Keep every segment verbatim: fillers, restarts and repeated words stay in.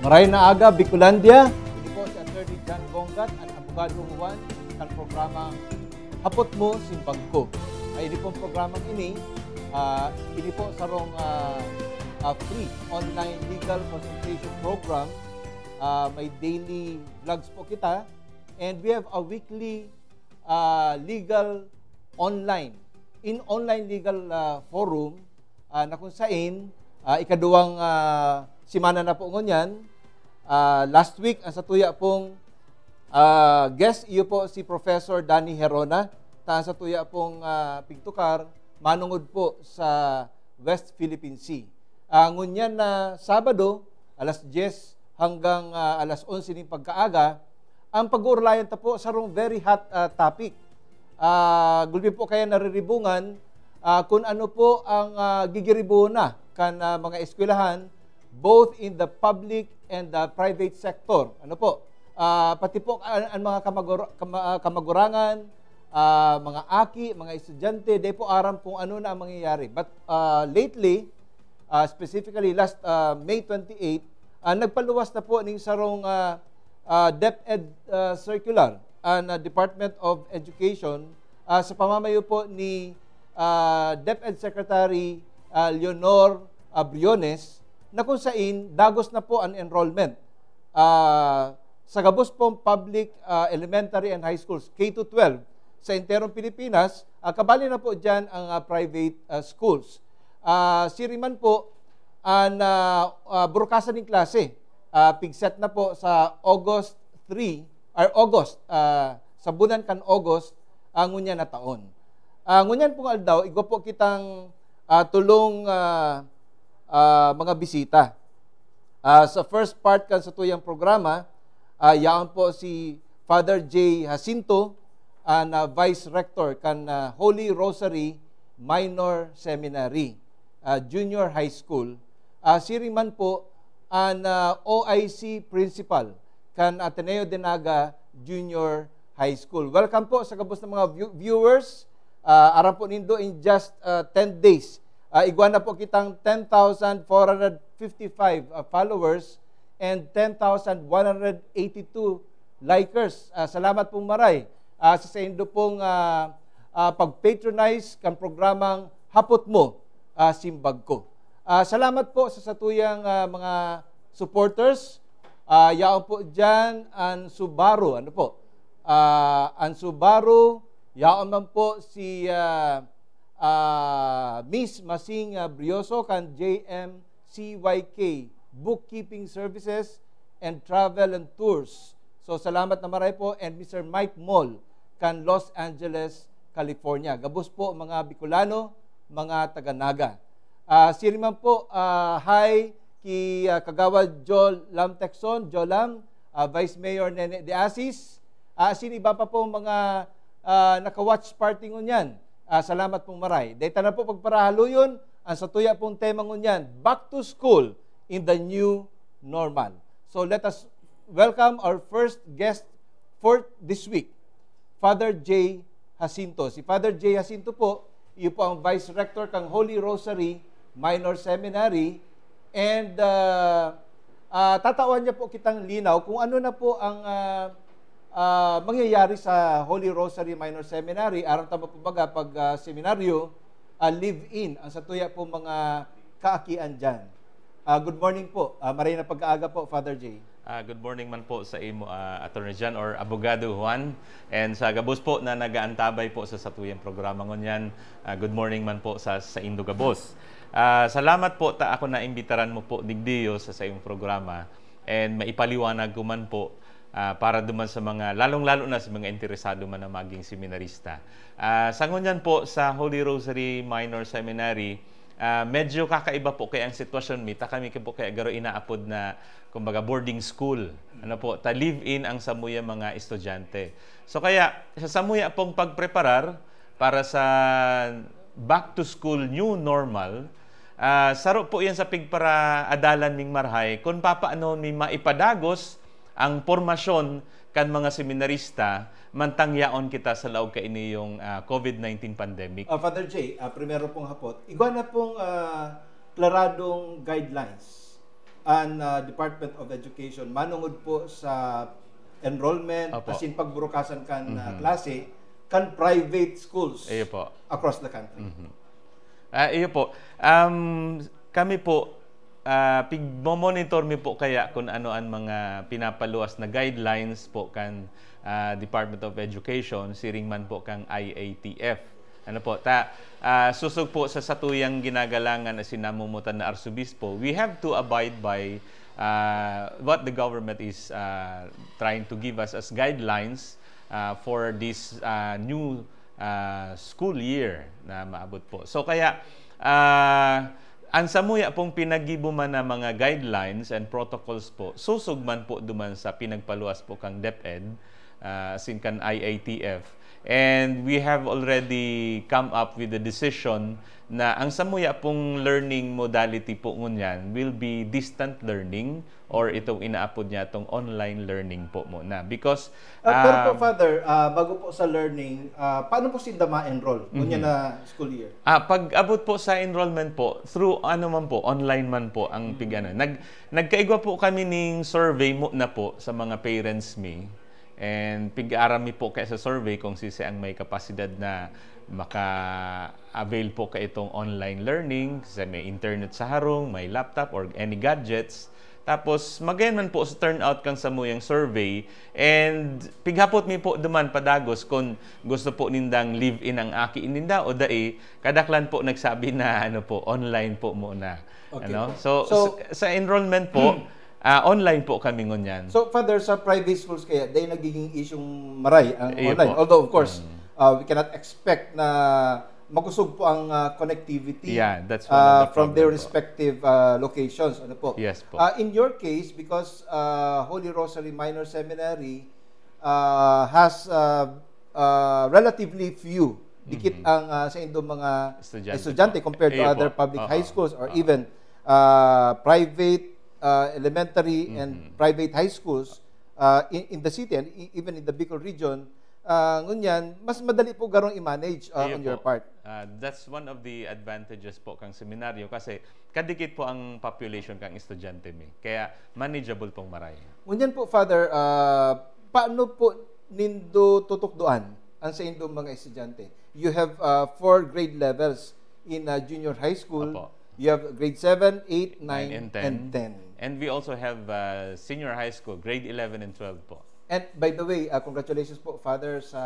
Maray na aga, Bicolandia. Ini po si Attorney John Gonggat, an Abogado Juan, kan programang Hapot Mo, Simbag Ko. Ay, ini pong programang ini, ah, ini po sarong, ah, ah, free online legal consultation program. Ah, may daily vlogs po kita, and we have a weekly, ah, legal online, in online legal, ah, forum, ah, na kung sain, ah, ikaduwang, ah, semana na po ngunyan. Ah, last week, ang satuya pong, ah, guest, iyo po si Professor Danny Herona, ta ang satuya pong, ah, pigtukar, manungod po sa West Philippine Sea. Ah, ngunyan na Sabado, alas dyes hanggang, ah, alas onse nin pagkaaga, ang pag-uurlayan ta po sarong very hot, ah, topic. Ah, gulpi po kaya nariribungan, ah, kun ano po ang, ah, gigiribuhon na kan, ah, mga eskwelahan, both in the public and the private sector. Ano po? Ah, pati po an, an mga kamagura-, kama-, ah, kamagurangan, ah, mga aki, mga estudyante, di po aram kung ano na ang mangyayari. But, ah, lately, ah, specifically last, ah, May twenty-eight, ah, nagpaluwas na po ning sarong, ah, ah, DepEd, ah, circular an, ah, Department of Education, ah, sa pamamayo po ni, ah, DepEd Secretary, ah, Leonor, ah, Briones, na kung sain dagos na po an enrollment, ah, sa gabos pong public, ah, elementary and high schools, K to twelve, sa enterong Pilipinas, ah, kabali na po diyan ang, ah, private, ah, schools. Ah, siring man po an, ah, ah, burukasan nin klase, ah, pigset na po sa August three, or August, ah, sa bulan kan August, ah, ngunyan na taon. Ah, ngunyan pong aldaw, igwa po kitang, ah, tulong, ah, ah, mga bisita. Ah, sa first part kan satuyang programa, ah, yaon po si Father J Jacinto, an, ah, Vice Rector kan, ah, Holy Rosary Minor Seminary, ah, Junior High School. Ah, siring man po an, ah, O I C Principal kan Ateneo de Naga Junior High School. Welcome po sa gabos na mga view-, viewers. Ah, aram po nindo, in just, ah, ten days, ah, igwa na po kitang ten thousand four hundred fifty-five, ah, followers and ten thousand one hundred eighty-two likers. Ah, salamat pong maray, ah, sa saindo pong, ah, ah, pag-patronize kan programang Hapot Mo, ah, Simbag Ko. Ah, salamat po sa satuyang, ah, mga supporters. Ah, yaon po diyan an Subaru, ano po? Ah, an Subaru, yaon man po si, ah, ah, Miss Masing, ah, Brioso kan J M C Y K Bookkeeping Services and Travel and Tours. So, salamat na maray po, and Mister Mike Mall kan Los Angeles, California. Gabos po, mga Bicolano, mga taga Naga. Ah, siring man po, ah, hi ki, ah, Kagawad Joe Lam Tecson, Joe Lam, ah, Vice Mayor Nene de Asis, ah, asin iba pa pong mga, ah, naka-watch party ngunyan. Ah, salamat pong maray. Dai ta na po pagparahaloyon, ang satuya pong tema ngunyan, Back to School in the New Normal. So let us welcome our first guest for this week, Father J Jacinto. Si Father J Jacinto po, iyo po ang Vice Rector kan Holy Rosary Minor Seminary, and, ah, ah, tatawan niya po kitang linaw kung ano na po ang, ah, ah, mangyayari sa Holy Rosary Minor Seminary. Aram ta po baga pag, ah, seminaryo, ah, live-in ang satuya po mga kaakian diyan. Ah, good morning po. Ah, maray na pag-aaga po, Father J. Ah, good morning man po sa imo, ah, Attorney John or Abogado Juan. And sa gabos po na nagaantabay po sa satuyang programa ngunyan, ah, good morning man po sa, sa indo gabos. Ah, salamat po ta ako naimbitaran mo po digdiyo sa, sa iyong programa. And maipaliwanag ko man po, ah, para duman sa mga, lalong-lalo na sa mga interesado man na maging seminarista. Ah, sa ngunyan po, sa Holy Rosary Minor Seminary, ah, medyo kakaiba po kaya ang sitwasyon mi. Ta kami po kaya garo inaapod na, kumbaga, boarding school. Ano po, ta live-in ang samuya mga estudyante. So kaya, sa samuya pong pagpreparar para sa back to school new normal, ah, saro po yan sa pigparaadalan ming marhay kung papaano mi maipadagos ang pormasyon kan mga seminarista mantang yaon kita sa laog kainiyong, ah, COVID nineteen pandemic. Ah, Father J, ah, primero pong hapot, igwa na pong, ah, klaradong guidelines An, ah, Department of Education, manungod po sa enrollment, Opo. as in pagburukasan kan, ah, Mhm. klase, kan private schools Iyo po. across the country. Mhm. Ah, iyo po. Um, kami po, ah, pigmo-monitor mi po kaya kun ano an mga pinapaluwas na guidelines po kan, ah, Department of Education, siring man po kan I A T F. Ano po, ta, ah, sosog po sa satuyang ginagalangan asin namomotan na Arsobispo, we have to abide by, ah, what the government is, ah, trying to give us as guidelines, ah, for this, ah, new, ah, school year na maabot po. So kaya, ah, an samuya pong pinaggibo man na mga guidelines and protocols po, sosog man po duman sa pinagpaluwas po kan DepEd, ah, asin kan I A T F. And we have already come up with the decision na ang samuya pong learning modality po ngunyan will be distant learning or itong inaapod niya itong online learning po muna. Because, Ah, pero po, um, Father, ah, bago po sa learning, ah, paano po sinda ma-enroll ngunyan Mhm. na school year? Ah, pag-abot po sa enrollment po, through ano man po, online man po ang Mhm. pig-ano. Nag-, nagkaigwa po kami ning survey muna po sa mga parents mi. And pig-aaram mi po kaya sa survey kung sisay ang may kapasidad na maka-avail po kaitong online learning, kasi may internet sa harong, may laptop or any gadgets. Tapos, magayon man po sa turnout kan samuyang survey. And pighapot mi po duman padagos kung gusto po nindang live-in ang aki ninda o dai. Kadaklan po nagsabi na, ano po, online po muna. Okay Ano? po. So, So, sa, sa enrollment po, ah, online po kami ngunyan. So, Father, sa private schools kaya, dai nagiging isyung maray ang Iyo online? po. Although, of course, Mm. ah, we cannot expect na makusog po ang, ah, connectivity, Yeah, that's one of ah, the from their problem po. respective, ah, locations. Ano po? Yes po. Ah, in your case, because, ah, Holy Rosary Minor Seminary, ah, has, ah, ah, relatively few, dikit Mhm. ang, ah, sa indong mga Estudyante estudyante po. compared to Iyo other po. public Oo. high schools or Oo. even, ah, private, ah, elementary and Mhm. private high schools, ah, in, in the city and e-, even in the Bicol region, ah, ngunyan, mas madali po garong i-manage, ah, Iyo on your po. part. Ah, that's one of the advantages po kang seminaryo kasi kadikit po ang population kang estudyante mi. Kaya manageable pong maray. Ngunyan po, Father, ah, paano po nindo tutukdoan ang sa indong mga estudyante? You have, ah, four grade levels in, ah, junior high school. Opo. You have grade seven, eight, nine, Nine and ten. and ten. And we also have, ah, senior high school, grade eleven and twelve po. And by the way, ah, congratulations po, Father, sa,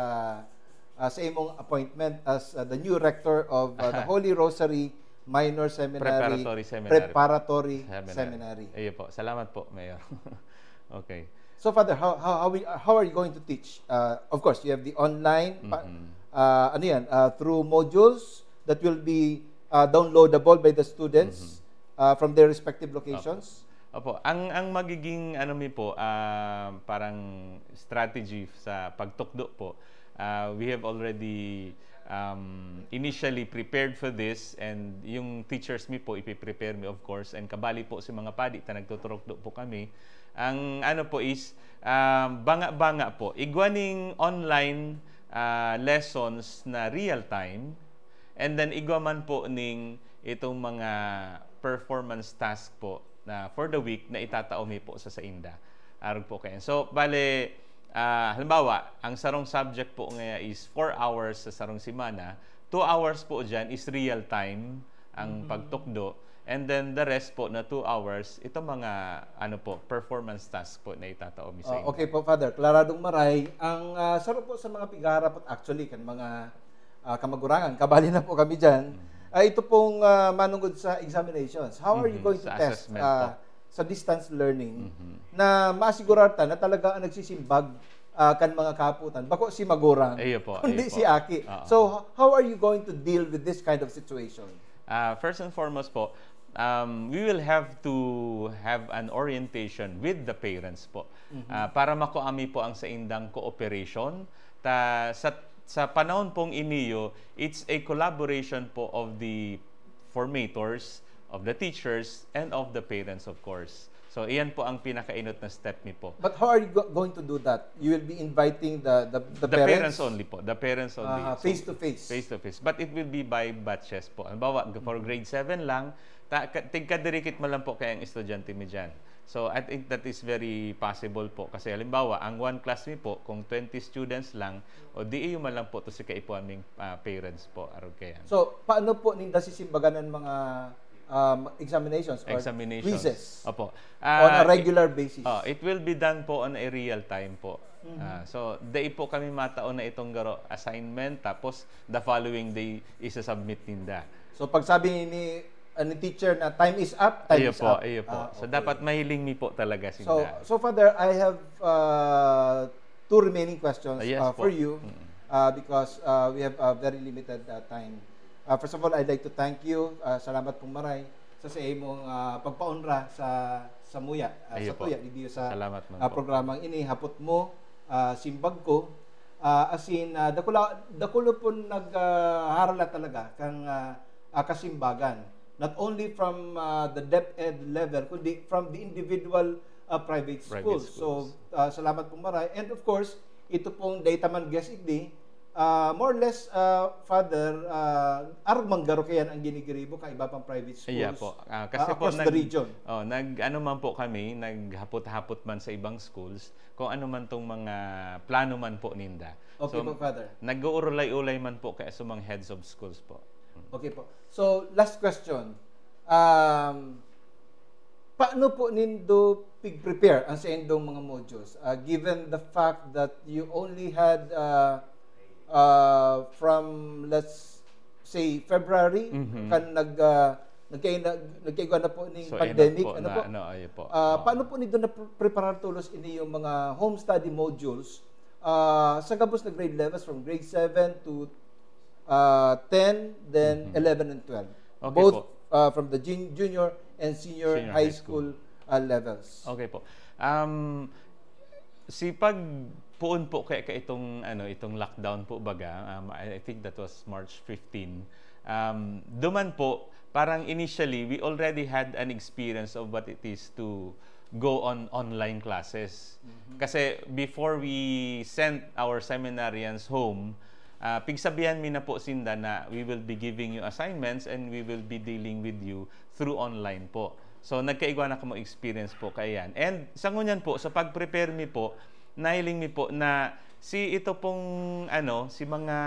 ah, sa imong appointment as, ah, the new rector of, ah, the Holy Rosary Minor Seminary, Preparatory Seminary. Preparatory Seminary. Seminary. Iyo po. Salamat po, Mayor. Okay. So, Father, how, how, how, we, how are you going to teach? Uh, of course, you have the online, pa, Mhm. uh, ano yan, uh, through modules that will be, uh, downloadable by the students, Mhm. uh, from their respective locations? Opo. Opo. Ang, ang magiging, ano mi po, ah, parang strategy sa pagtukdo po, ah, we have already, um, initially prepared for this, and yung teachers mi po, ipiprepare mi, of course, and kabali po si mga padi, ta nagtuturukdo po kami. Ang ano po is, ah, banga-banga po. Igwa ning online, ah, lessons na real time, and then igwa man po ning itong mga performance task po na for the week na itatao mi po sa sainda. Arog po kayan. So, bale, ah, halimbawa, ang sarong subject po nga is four hours sa sarong semana, two hours po dyan is real time ang Mhm. pagtukdo. And then the rest po na two hours, itong mga, ano po, performance task po na itatao mi sa Ah, inyo. Okay po, Father. Klaradong maray. Ang, ah, saro po sa mga pigaharap, actually, kan mga, ah, kamagurangan, kabali na po kami dyan. Mhm. Ah, ito pong, ah, manungod sa examinations. How are you Mhm. going to Sa test, assessment ah, po. sa distance learning Mhm. na maasigurar ta na talaga ang nagsisimbag, ah, kan mga kahapotan? Bako si magurang, Iyo po, kundi iyo po. si aki. Oo. So, how are you going to deal with this kind of situation? Ah, first and foremost po, um, we will have to have an orientation with the parents po. Mhm. Ah, para makua mi po ang saindang cooperation. Ta, sa, sa panahon pong iniyo, it's a collaboration po of the formators, of the teachers, and of the parents, of course. So, iyan po ang pinakainot na step mi po. But how are you go-, going to do that? You will be inviting the, the, the The parents? parents only po. The parents only. Ah, So, face to face. face to face. But it will be by batches po. Halimbawa, for grade seven lang, Ta-, ka-, tigkadirikit man lang po kaya ang estudyante mi dyan. So, I think that is very possible po. Kasi halimbawa, ang one class mi po, kung twenty students lang, o di iyo man lang po to si kaipuhan ming, ah, parents po, arog kayan. So, paano po ninda sisimbagan ang mga, um, examinations or Examinations. quizzes Opo. on a Ah, regular it, basis? oh, it will be done po on a real time po. Mhm. Ah, so, dai po kami matao na itong garo assignment, tapos the following day, isa-submit ninda. So, pag sabi ni, ah, ni teacher na time is up, time Iyo is po, up. iyo po. Ah, So, okay. dapat mahiling mi po talaga So, sinda. so, Father, I have, uh, two remaining questions, Ah, yes uh, po. for you, Mm. uh, because, uh, we have a very limited, uh, time. Uh, first of all, I'd like to thank you. Uh, salamat pong maray sa, sa imong, uh, pagpaonra sa, sa muya, uh, Iyo sa po. tuya, digdi sa, Salamat man uh, po. programang ini, Hapot Mo, uh, Simbag Ko. Uh, as in, uh, dakula, dakula pong nag, uh, harala talaga kang, uh, uh, kasimbagan. Not only from, uh, the DepEd level, kundi from the individual, uh, private Private schools. schools. So, uh, salamat pong maray. And of course, ito pong data man guest igdi, uh, more or less, uh, Father, uh, arog man garo kayan ang ginigiribo ka iba pang private schools Iya po. Ah, kasi uh, po, across the nag-, region. oh, nag-, ano man po kami, naghapot-hapot man sa ibang schools, kung ano man tong mga plano man po ninda. Okay So, po, Father. nag-uurulay-ulay man po kaya sa mga heads of schools po. Mm. Okay po. So, last question. Um, paano po nindo pig-prepare ang saindong mga modules? Ah, given the fact that you only had, ah, ah, from, let's say, February, Mhm. kan nag, ah, nagkay-, nag-, nagkaigwa na po ning So, end up pandemic, po ano na, po? ano, ayun po. Ah, Oo. paano po nindo na pre-, preparar tolos ini yung mga home study modules, ah, sa gabos na grade levels, from grade seven to, ah, ten, then Mhm. eleven and twelve? Okay Both, po. ah, from the jun-, junior and senior Senior high high school. school, ah, levels. Okay po. Um, si pag poon po kaya ka itong, ano, itong lockdown po baga, um, I, I think that was March fifteen. Um, duman po, parang initially, we already had an experience of what it is to go on online classes. Mhm. Kasi before we sent our seminarians home, ah, pigsabihan mi na po sinda na we will be giving you assignments and we will be dealing with you through online po. So, nagkaigwa na kamo experience po kaiyan. And sa ngunyan po, sa pag-prepare mi po, nahiling mi po na si ito pong, ano, si mga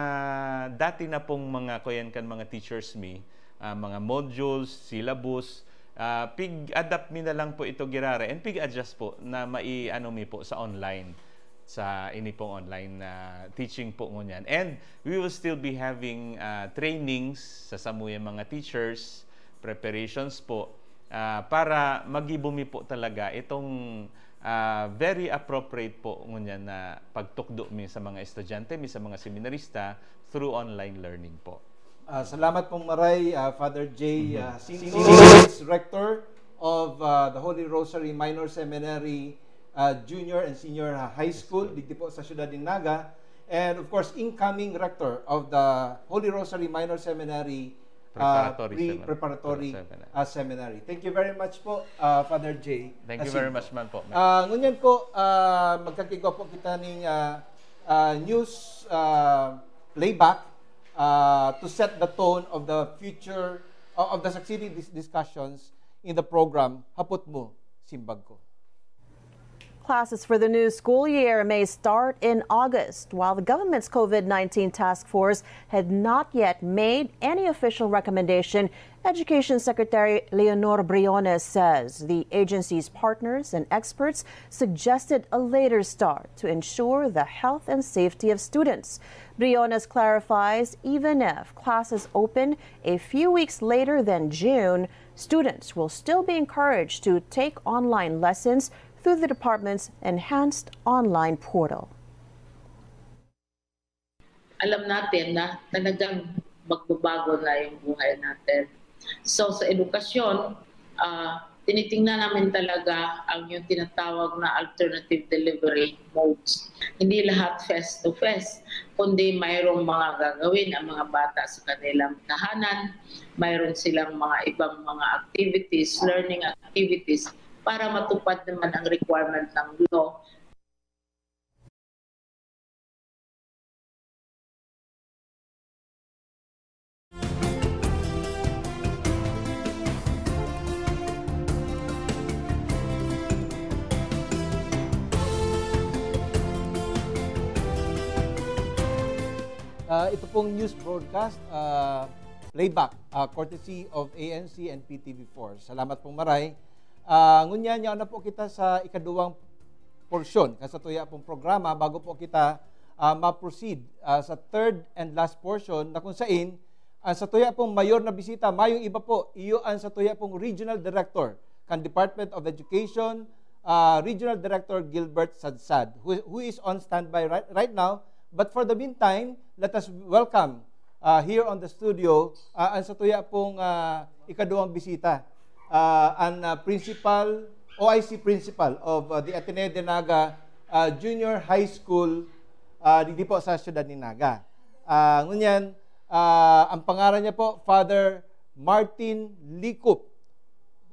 dati na pong mga, kuyan kan mga teachers mi, ah, mga modules, syllabus, ah, pig-adapt mi na lang po ito girare and pig-adjust po na mai-ano mi po sa online, sa ini pong online na teaching po ngunyan. And we will still be having, ah, trainings sa samuyang mga teachers, preparations po, ah, para magibo mi po talaga itong, ah, very appropriate po ngunyan na pagtukdo mi sa mga estudyante mi, sa mga seminarista through online learning po. Ah, salamat pong maray, ah, Father J, Mhm. ah, Singol, Singol. Rector of, ah, the Holy Rosary Minor Seminary, ah, Junior and Senior, ah, High School, High School. digdi po sa siyudad ng Naga. And of course, incoming Rector of the Holy Rosary Minor Seminary, ah, Preparatory pre-, Seminary. preparatory, Seminary. ah, seminary. Thank you very much po, ah, Father J. Thank you Jacinto. very much man po. Ah, ngunyan po, ah, magkakigwa po kita ning, ah, ah, news, ah, playback, ah, to set the tone of the future, uh, of the succeeding dis-, discussions in the program, Hapot Mo, Simbag Ko. Classes for the new school year may start in August. While the government's COVID nineteen task force had not yet made any official recommendation, Education Secretary Leonor Briones says the agency's partners and experts suggested a later start to ensure the health and safety of students. Briones clarifies even if classes open a few weeks later than June, students will still be encouraged to take online lessons through the department's enhanced online portal. Alam natin na talagang magbabago na yung buhay natin. So, sa edukasyon, ah, tinitingnan namin talaga ang yung tinatawag na alternative delivery modes. Hindi lahat face-to-face, kundi mayroong mga gagawin ang mga bata sa kanilang tahanan, mayroon silang mga ibang mga activities, learning activities, para matupad naman ang requirement ng law. Ah, ito pong news broadcast, ah, playback, ah, courtesy of A N C and P T V four. Salamat pong maray. Ah, ngunyan, yaon na po kita sa ikaduwang porsyon kan satuya pong programa bago po kita, ah, ma-proceed, ah, sa third and last portion na kung sain ang satuya pong mayor na bisita, mayong iba po, iyo ang satuya pong regional director kan Department of Education, ah, Regional Director Gilbert Sadsad, who, who is on standby right, right now. But for the meantime, let us welcome, ah, here on the studio, ah, ang satuya pong, ah, ikaduwang bisita, ah, ang, ah, principal, O I C principal of, ah, the Ateneo de Naga, ah, Junior High School, ah, digdi po sa siyudad ni Naga. Ah, ngunyan, ah, ang pangaran niya po, Father Martin Likup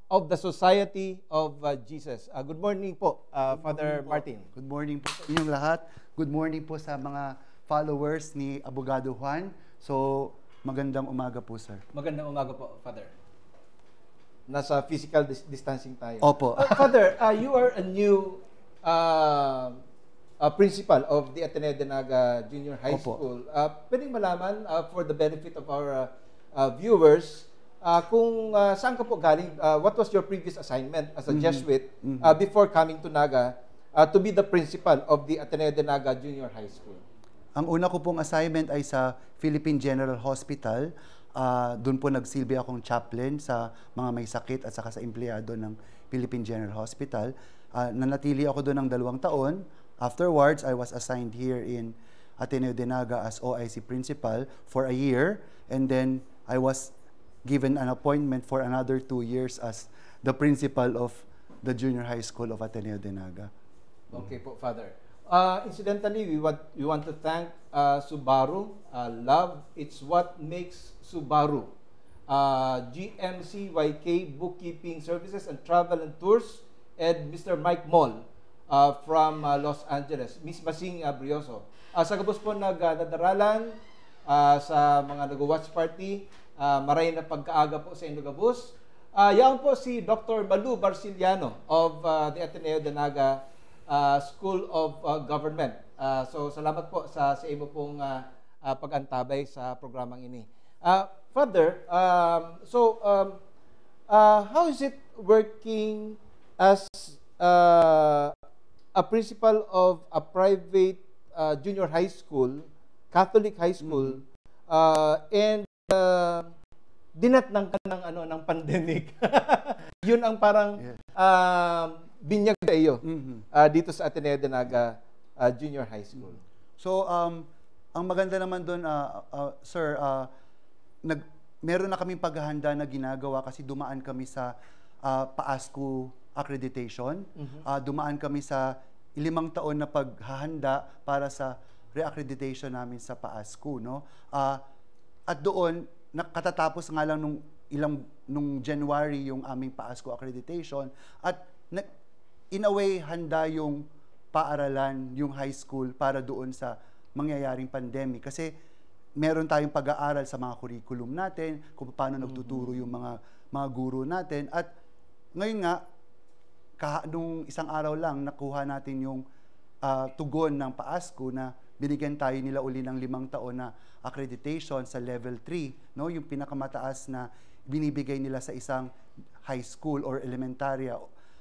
of the Society of, ah, Jesus. Ah, good morning po, ah, Father Martin. Good morning po sa inyong lahat. Good morning po sa mga followers ni Abogado Juan. So, magandang umaga po, sir. Magandang umaga po, Father. Nasa physical dis- distancing tayo. Opo. Uh, Father, uh, you are a new uh, uh, principal of the Ateneo de Naga Junior High Opo. School. Uh, pwedeng malaman, uh, for the benefit of our uh, uh, viewers, uh, kung uh, saan ka po galing, uh, what was your previous assignment as a Mhm. Jesuit Mhm. uh, before coming to Naga uh, to be the principal of the Ateneo de Naga Junior High School? Ang una ko pong assignment ay sa Philippine General Hospital. Ah, doon po nagsilbi akong chaplain sa mga may sakit at saka sa empleyado ng Philippine General Hospital. Ah, nanatili ako doon ng dalawang taon. Afterwards, I was assigned here in Ateneo de Naga as O I C principal for a year. And then, I was given an appointment for another two years as the principal of the Junior High School of Ateneo de Naga. Okay po, Father. Uh, incidentally, we want we want to thank uh, Subaru. Uh, love, it's what makes Subaru. Uh, G M C Y K Bookkeeping Services and Travel and Tours, and Mister Mike Mall uh, from uh, Los Angeles, Miss Masing uh, Brioso. Uh, sa gabos po nagdadaralan, uh, sa mga nag-watch party, uh, maray na pagkaaga po sa inyo gabos. Uh, yaon po si Doctor Malu Barciliano of uh, the Ateneo de Naga uh, School of uh, Government. Uh, so, salamat po sa, sa imo pong uh, uh, pag-antabay sa programang ini. Uh, Father, um, so, um, uh, how is it working as uh, a principal of a private uh, junior high school, Catholic high school, uh, and uh, dinatnan ka ng, ano, ng pandemic? Yun ang parang Yes. um, binyag sa iyo Mhm. uh, dito sa Ateneo de Naga uh, Junior High School. So, um, ang maganda naman doon, ah, ah, sir, ah, nag, meron na kaming paghahanda na ginagawa kasi dumaan kami sa ah, PASCU accreditation. Mhm. Ah, dumaan kami sa limang taon na paghahanda para sa reaccreditation namin sa PASCU, no? Ah, at doon, nakatatapos nga lang nung ilang nung January yung aming PASCU accreditation at na, in a way, handa yung paaralan, yung high school para doon sa mangyayaring pandemic. Kasi meron tayong pag-aaral sa mga curriculum natin, kung paano nagtuturo yung mga mga guro natin. At ngayon nga, kaha, nung isang araw lang, nakuha natin yung ah, tugon ng PASCU na binigyan tayo nila uli ng limang taon na accreditation sa level three, no? Yung pinakamataas na binibigay nila sa isang high school or elementarya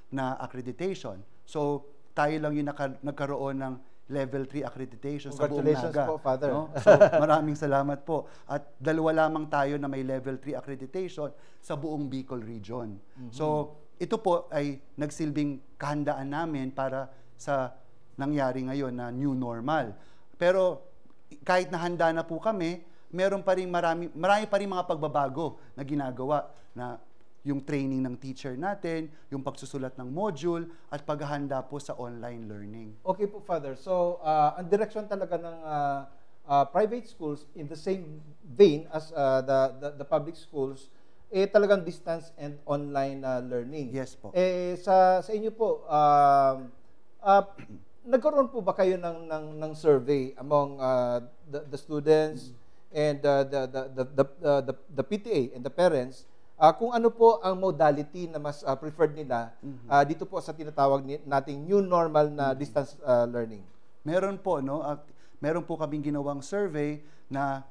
na accreditation. So, tayo lang yung naka, nagkaroon ng level three accreditation sa buong Congratulations Naga. po, Father. No? So, maraming salamat po. At dalawa lamang tayo na may level three accreditation sa buong Bicol region. So, ito po ay nagsilbing kahandaan namin para sa nangyari ngayon na new normal. Pero kahit na handa na po kami, meron pa rin marami, marami pa rin mga pagbabago na ginagawa na yung training ng teacher natin, yung pagsusulat ng module, at paghahanda po sa online learning. Okay po, Father. So, ah, ang direksyon talaga ng ah, ah, private schools in the same vein as ah, the, the the public schools eh talagang distance and online ah, learning. Yes po. Eh sa sa inyo po, um, ah, nagkaroon po ba kayo ng ng ng survey among ah, the, the students and ah, the, the the the uh, the the P T A and the parents ah, kung ano po ang modality na mas ah, preferred nila ah, dito po sa tinatawag ni, nating new normal na distance ah, learning? Meron po, no? At Meron po kaming ginawang survey na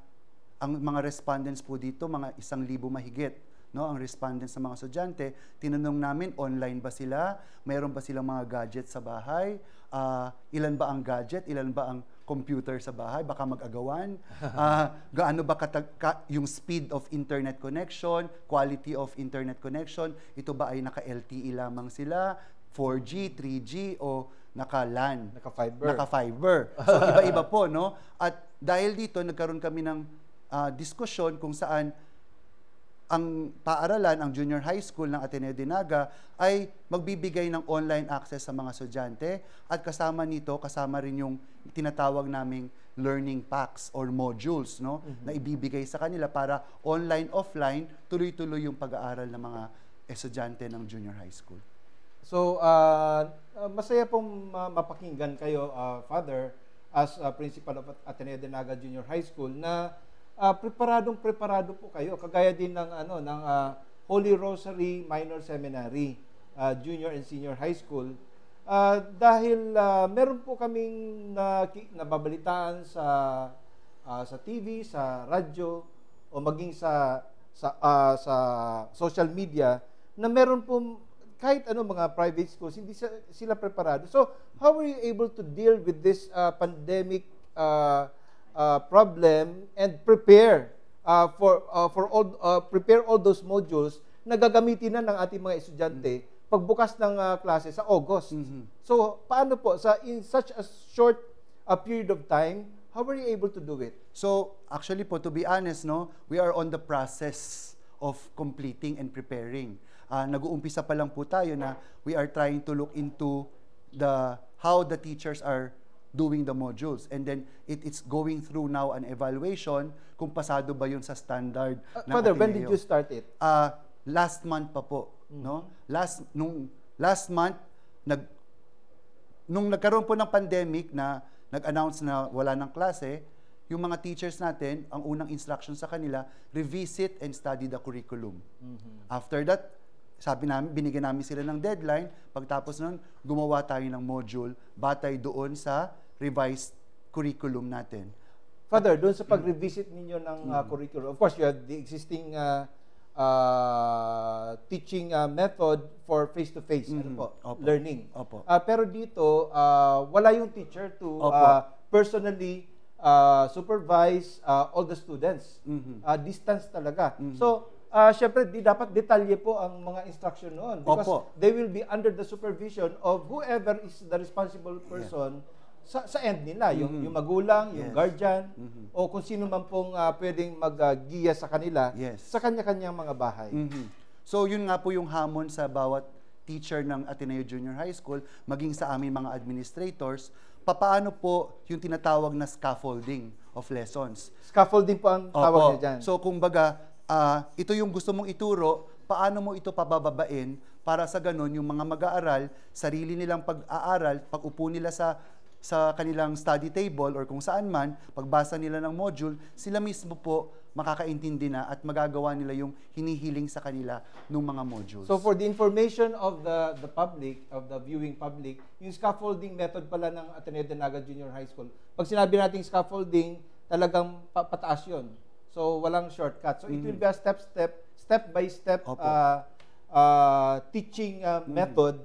ang mga respondents po dito, mga isang libo mahigit, no, ang respondents ng mga estudyante. Tinanong namin, online ba sila? Meron ba silang mga gadget sa bahay? Ah, ilan ba ang gadget? Ilan ba ang computer sa bahay? Baka mag-agawan? Ah, gaano ba katag-, ka-, yung speed of internet connection, quality of internet connection? Ito ba ay naka-L T E lamang sila? Four G, three G, o naka-LAN? Naka-fiber. Naka-fiber. So, iba-iba po, no? At dahil dito, nagkaroon kami ng, ah, diskusyon kung saan ang paaralan, ang junior high school ng Ateneo de Naga ay magbibigay ng online access sa mga estudyante at kasama nito, kasama rin yung tinatawag naming learning packs or modules, no, Mhm. na ibibigay sa kanila para online, offline, tuloy-tuloy yung pag-aaral ng mga estudyante ng junior high school. So, ah, ah, masaya pong ma-, mapakinggan kayo, ah, Father, as, ah, principal of Ateneo de Naga Junior High School na, ah, preparadong-preparado po kayo, kagaya din ng, ano, ng, ah, Holy Rosary Minor Seminary, ah, Junior and Senior High School. Ah, dahil, ah, meron po kaming naki-, nababalitaan sa, ah, sa T V, sa radyo, o maging sa, sa, ah, sa social media na meron po kahit ano, mga private schools, hindi sa, sila preparado. So, how were you able to deal with this, ah, pandemic, ah, ah, problem and prepare, ah, for, ah, for all, ah, prepare all those modules na gagamitin na ng ating mga estudyante pagbukas ng, ah, klase sa August? Mhm. So, paano po sa, in such a short, ah, period of time, how were you able to do it? So, actually po, to be honest, no, we are on the process of completing and preparing. Ah, nag-uumpisa pa lang po tayo na we are trying to look into the, how the teachers are doing the modules. And then, it, it's going through now an evaluation kung pasado ba yun sa standard Ah, ng Father, when did Ateneo. you start it? Ah, last month pa po, Mhm. no? Last, nung, last month, nag-, nung nagkaroon po ng pandemic na nag-announce na wala ng klase, yung mga teachers natin, ang unang instruction sa kanila, "Revisit and study the curriculum." Mhm. After that, sabi namin, binigyan namin sila ng deadline. Pagtapos nun, gumawa tayo ng module batay doon sa revised curriculum natin. Father, doon sa pag-revisit ninyo ng, ah, Mm. curriculum, of course, you have the existing, ah, ah, teaching, ah, method for face-to-face, ano Mm. po, Opo. learning. Opo. Ah, pero dito, ah, wala yung teacher to, Opo. ah, personally, ah, supervise, ah, all the students. Mhm. Ah, distance talaga. Mhm. So, ah, syempre, di dapat detalye po ang mga instruction noon because Opo. they will be under the supervision of whoever is the responsible Yeah. person sa, sa end nila, yung, Mhm. yung magulang, yung Yes. guardian, Mhm. o kung sino man pong, ah, pwedeng mag, ah, giya sa kanila Yes. sa kanya-kanyang mga bahay. Mhm. So, yun nga po yung hamon sa bawat teacher ng Ateneo Junior High School, maging sa aming mga administrators, papaano po yung tinatawag na scaffolding of lessons? Scaffolding po ang tawag Opo. niya dyan. So, kumbaga, ah, ito yung gusto mong ituro, paano mo ito pabababain para sa ganun yung mga mag-aaral, sarili nilang pag-aaral, pag-upo nila sa, sa kanilang study table or kung saan man, pagbasa nila ng module, sila mismo po makakaintindi na at magagawa nila yung hinihiling sa kanila ng mga modules. So, for the information of the, the public, of the viewing public, yung scaffolding method pala ng Ateneo de Naga Junior High School, pag sinabi nating scaffolding, talagang pa-, pataas yun. So, walang shortcut. So, it will Mhm. be a step-step, step-by-step, Opo. ah, ah, teaching, ah, Mhm. method,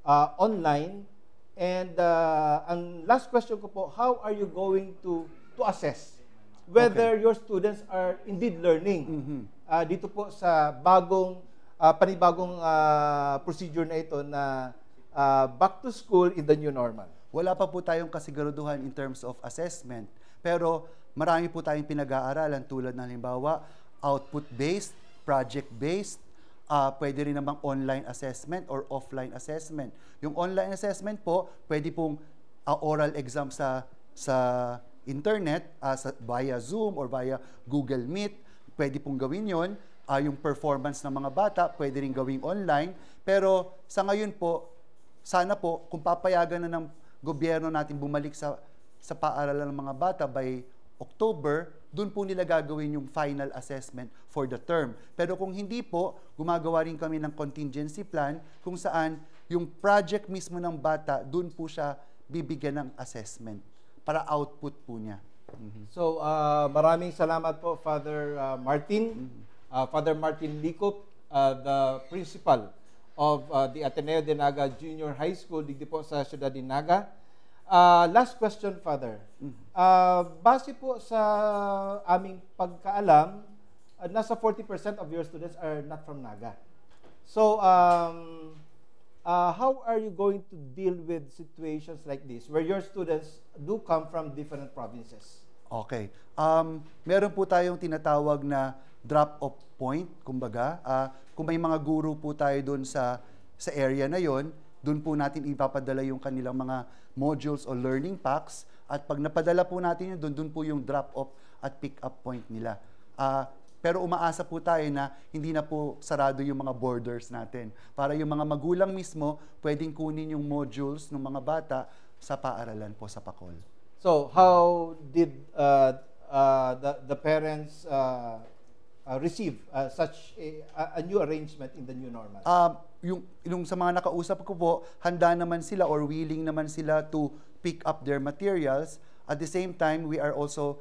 ah, online. And, ah, ang last question ko po, how are you going to, to assess whether Okay. your students are indeed learning, Mhm. ah, dito po sa bagong, ah, panibagong, ah, procedure na ito na, ah, back to school in the new normal? Wala pa po tayong kasiguraduhan in terms of assessment. Pero marami po tayong pinag-aaralan tulad ng halimbawa, output-based, project-based, ah, pwede rin namang online assessment or offline assessment. Yung online assessment po, pwede pong, ah, oral exam sa, sa internet, ah, sa, via Zoom or via Google Meet. Pwede pong gawin yon. Ah, yung performance ng mga bata, pwede rin gawing online. Pero sa ngayon po, sana po, kung papayagan na ng gobyerno natin bumalik sa, sa paaralan ng mga bata by October, dun po nila gagawin yung final assessment for the term. Pero kung hindi po, gumagawa rin kami ng contingency plan kung saan yung project mismo ng bata, dun po siya bibigyan ng assessment. para output po niya. Mhm. So, uh, maraming salamat po, Father uh, Martin. Uh, Father Martin Likop, uh, the principal of uh, the Ateneo de Naga Junior High School, digdi po sa siyudad de Naga. Uh, last question, Father. Uh, base po sa aming pagkaalam, uh, nasa forty percent of your students are not from Naga. So, um, uh, how are you going to deal with situations like this where your students do come from different provinces? Okay. Um, meron po tayong tinatawag na drop-off point, kumbaga. Ah, kung may mga guru po tayo doon sa, sa area na yon, doon po natin ipapadala yung kanilang mga modules o learning packs. At pag napadala po natin yun, doon, doon po yung drop-off at pick-up point nila. Ah, pero umaasa po tayo na hindi na po sarado yung mga borders natin. Para yung mga magulang mismo, pwedeng kunin yung modules ng mga bata sa paaralan po sa Pakol. So, how did uh, uh, the, the parents uh, uh, receive uh, such a, a- a new arrangement in the new normal? Ah, yung, yung sa mga nakausap ko po, handa naman sila or willing naman sila to pick up their materials. At the same time, we are also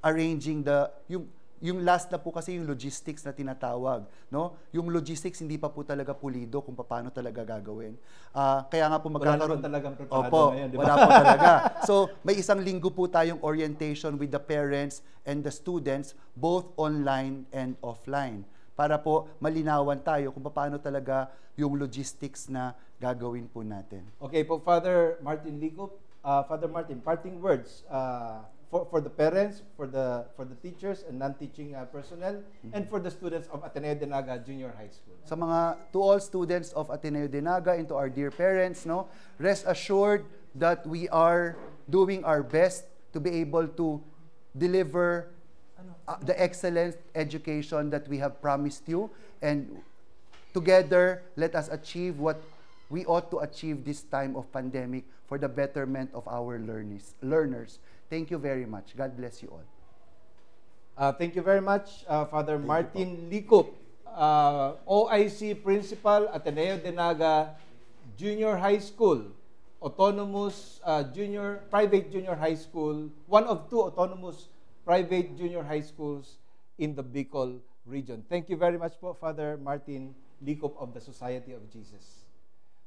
arranging the, yung, yung last na po kasi yung logistics na tinatawag, no? Yung logistics hindi pa po talaga pulido kung paano talaga gagawin. Ah, kaya nga po Wala magkakaroon naman talagang preparado Opo, ngayon, di ba? Wala po talaga. So, may isang linggo po tayong orientation with the parents and the students, both online and offline. Para po malinawan tayo kung paano talaga yung logistics na gagawin po natin. Okay po, Father Martin Likop. Uh, Father Martin, parting words uh, for, for the parents, for the for the teachers and non-teaching uh, personnel, and for the students of Ateneo de Naga Junior High School. Sa mga, to all students of Ateneo de Naga and to our dear parents, no, rest assured that we are doing our best to be able to deliver uh, the excellent education that we have promised you, and together let us achieve what we ought to achieve this time of pandemic for the betterment of our learnees, learners. Thank you very much. God bless you all. Uh, thank you very much, uh, Father Martin Likop, uh, O I C Principal, Ateneo de Naga Junior High School, Autonomous uh, Junior, Private Junior High School, one of two autonomous private junior high schools in the Bicol region. Thank you very much po, Father Martin Likop of the Society of Jesus.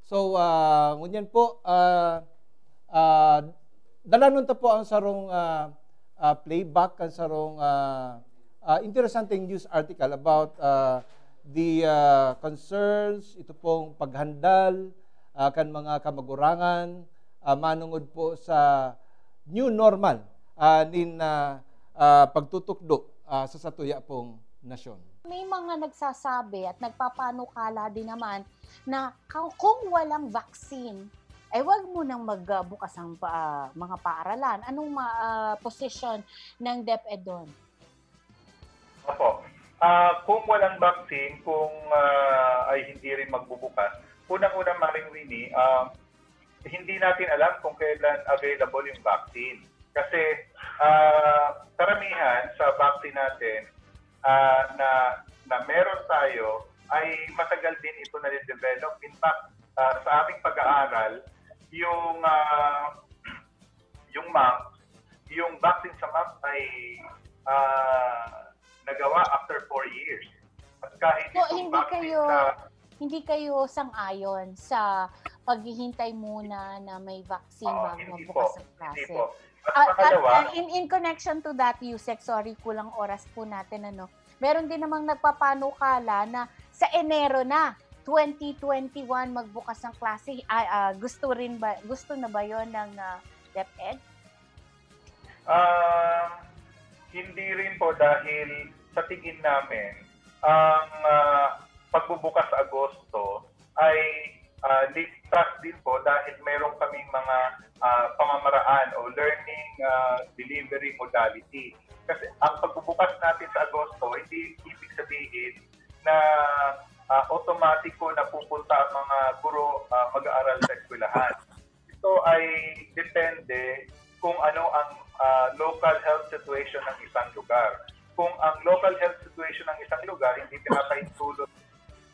So, uh, ngunyan po, uh, uh, dalanon ta po ang sarong uh, uh, playback, ang sarong uh, uh, interesanteng news article about uh, the uh, concerns, ito pong paghandal uh, kan mga kamagurangan uh, manungod po sa new normal uh, nin uh, uh, pagtutukdo uh, sa satuya pong nasyon. May mga nagsasabi at nagpapanukala din naman na ka- kung walang vaccine, ay wag mo nang magbukas ang pa- mga paaralan. Anong ma- ah, position ng DepEd doon? Opo. Ah, kung walang vaccine, kung ah, ay hindi rin magbubukas, unang-una, Maring Winnie, ah, hindi natin alam kung kailan available yung vaccine. Kasi ah, karamihan sa vaccine natin ah, na, na meron tayo ay matagal din ito na-develop. In fact, ah, sa aming pag-aaral, yung ah, yung mumps, yung vaccine sa mumps ay ah, nagawa after four years. At kahit So, itong hindi vaccine kayo sa hindi kayo sang-ayon sa paghihintay muna na may vaccine Oo, bago hindi magbukas po. ang Hindi klase? Po. At Ah, at, pangalawa, ah, in, in connection to that, Yusek, sorry, kulang oras po natin, ano. Meron din namang nagpapanukala na sa Enero na, twenty twenty-one, magbukas ang klase. Ah, ah, gusto rin ba, gusto na ba yon ng ah, DepEd? Ah, hindi rin po, dahil sa tingin namin, ang ah, pagbubukas sa Agosto ay ah, ligtas din po dahil meron kaming mga ah, pamamaraan o learning ah, delivery modality. Kasi ang pagbubukas natin sa Agosto, hindi ibig sabihin na ah, automatiko na pupunta ang mga guro ah, mag-aaral sa eskwelahan. Ito ay depende kung ano ang ah, local health situation ng isang lugar. Kung ang local health situation ng isang lugar hindi pinapahintulot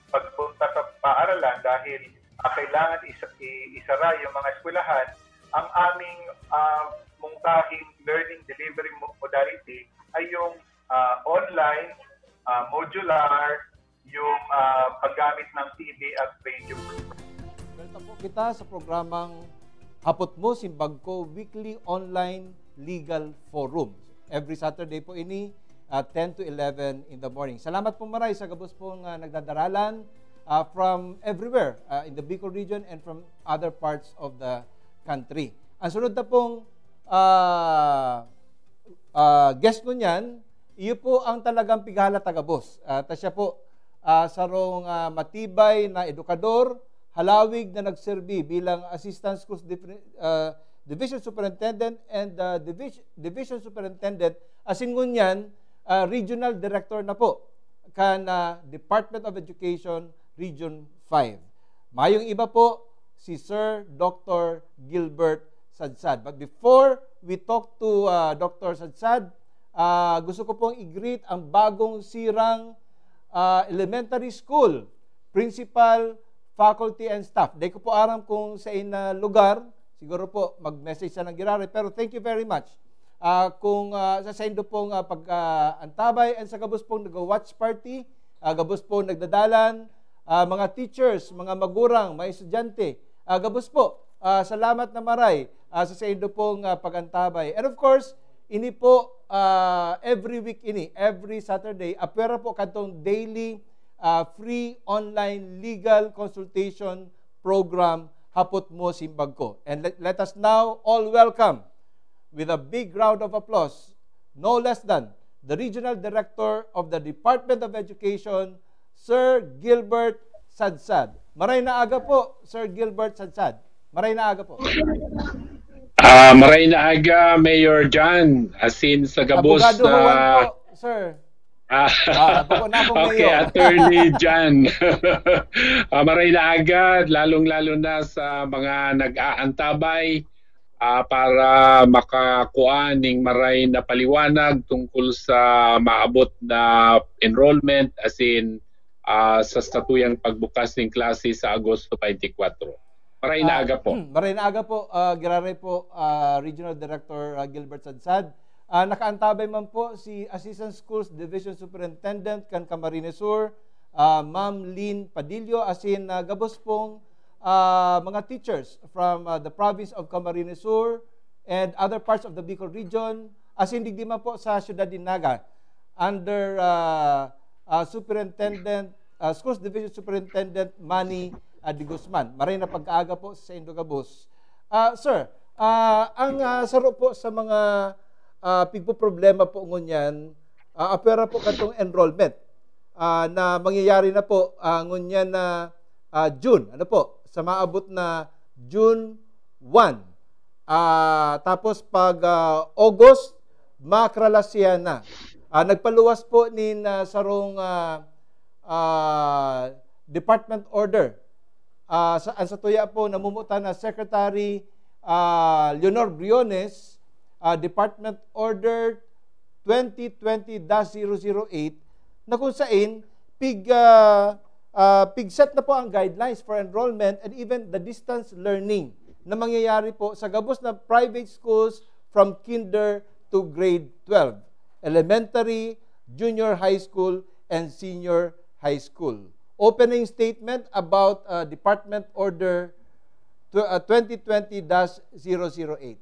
pagpunta sa paaralan dahil ah, kailangan isa, i- isara yung mga eskwelahan, ang aming ah, mungkahing learning delivery mo- modality ay yung ah, online, ah, modular, yung ah, paggamit ng T V at radio. Welcome po kita sa programang Hapot Mo, Simbag Ko, weekly online legal forum. Every Saturday po ini, at ten to eleven in the morning. Salamat po maray sa gabos pong ah, nagdadaralan ah, from everywhere ah, in the Bicol region and from other parts of the country. Ang sunod na pong ah, ah, guest ngunyan, iyo po ang talagang pighala ta gabos. Ah, ta siya po ah, sarong ah, matibay na edukador, halawig na nagserbi bilang Assistant Schools Dif- ah, Division Superintendent and ah, Divis- Division Superintendent, asin ngunyan ah, Regional Director na po kan ah, Department of Education Region five. Mayong iba po si Sir Doctor Gilbert Sadsad. But before we talk to ah, Doctor Sadsad, ah, gusto ko pong i-greet ang bagong sirang ah, elementary school principal, faculty, and staff. Di ko po aram kung sa ina lugar, siguro po mag-message sa nanggirari, pero thank you very much. Ah, kung ah, sa saindo pong ah, pag-antabay and sa gabos pong nag-watch party, ah, gabos pong nagdadalan, ah, mga teachers, mga magurang, mga estudyante, ah, gabos po, ah, salamat na maray ah, sa saindo pong ah, pag-antabay. And of course, ini po ah, every week ini, every Saturday, apwera po kadtong daily ah, free online legal consultation program, Hapot Mo, Simbag Ko. And let, let us now all welcome with a big round of applause, no less than the Regional Director of the Department of Education, Sir Gilbert Sadsad. Maray na aga po, Sir Gilbert Sadsad. Maray na aga po. Ah, maray na aga, Mayor John. Asin sa gabos Abogado na Juan po, sir. Ah, Ah, bako na akong okay, mayor. Attorney John. Ah, maray na aga, lalong-lalo na sa mga nag-aantabay ah, para makakuha ning maray na paliwanag tungkol sa maabot na enrollment, asin ah, sa satuyang pagbukas ning klase sa Agosto twenty-four. Maray na Ah, aga po. Maray na aga po, ah, giraray po, ah, Regional Director ah, Gilbert Sadsad. Ah, nakaantabay man po si Assistant Schools Division Superintendent kan Camarines Sur, ah, Ma'am Lynn Padillo, asin ah, gabos pong ah, mga teachers from ah, the province of Camarines Sur and other parts of the Bicol region, asin digdi man po sa Siyudad nin Naga, under ah, ah, Superintendent, ah, Schools Division Superintendent Manny ah, de Guzman. Maray na pagkaaga po sa saindo gabos. Ah, sir, ah, ang ah, saro po sa mga ah, pigpoproblema po ngunyan, ah, apwera po kadtong enrollment ah, na mangyayari na po ah, ngunyan na ah, June. Ano po? Sa maabot na June one. Ah, tapos pag ah, August, makralasihan na. Ah, nagpaluwas po nin ah, sarong ah, ah, department order. Ah, sa, ang satuya po, namumutan na Secretary ah, Leonor Briones, ah, Department Order twenty twenty dash zero zero eight, na kung sain pig ah, ah, pigset na po ang guidelines for enrollment and even the distance learning na mangyayari po sa gabos na private schools from kinder to grade twelve, elementary, junior high school, and senior high school. Opening statement about uh, Department Order tw- uh, twenty twenty dash zero zero eight.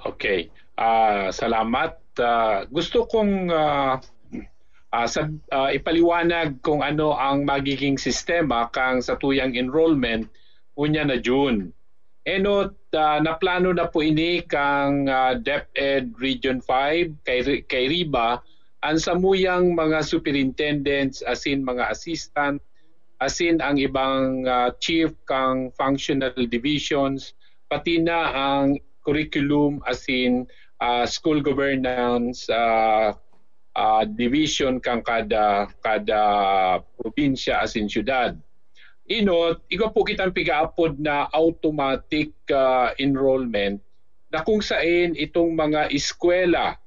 Okay. Ah, salamat. Ah, gusto kong ah, ah, sab- ah, ipaliwanag kung ano ang magiging sistema kang satuyang enrollment unya na June. Enot, ah, naplano na po ini kang ah, DepEd Region five kay, kay Riba, ang samuyang mga superintendents asin mga assistant, asin ang ibang ah, chief kang functional divisions, pati na ang curriculum asin ah, school governance ah, ah, division kang kada kada probinsya asin syudad. Enot, igwa po kitang pigaapod na automatic ah, enrollment, na kung sain itong mga eskwela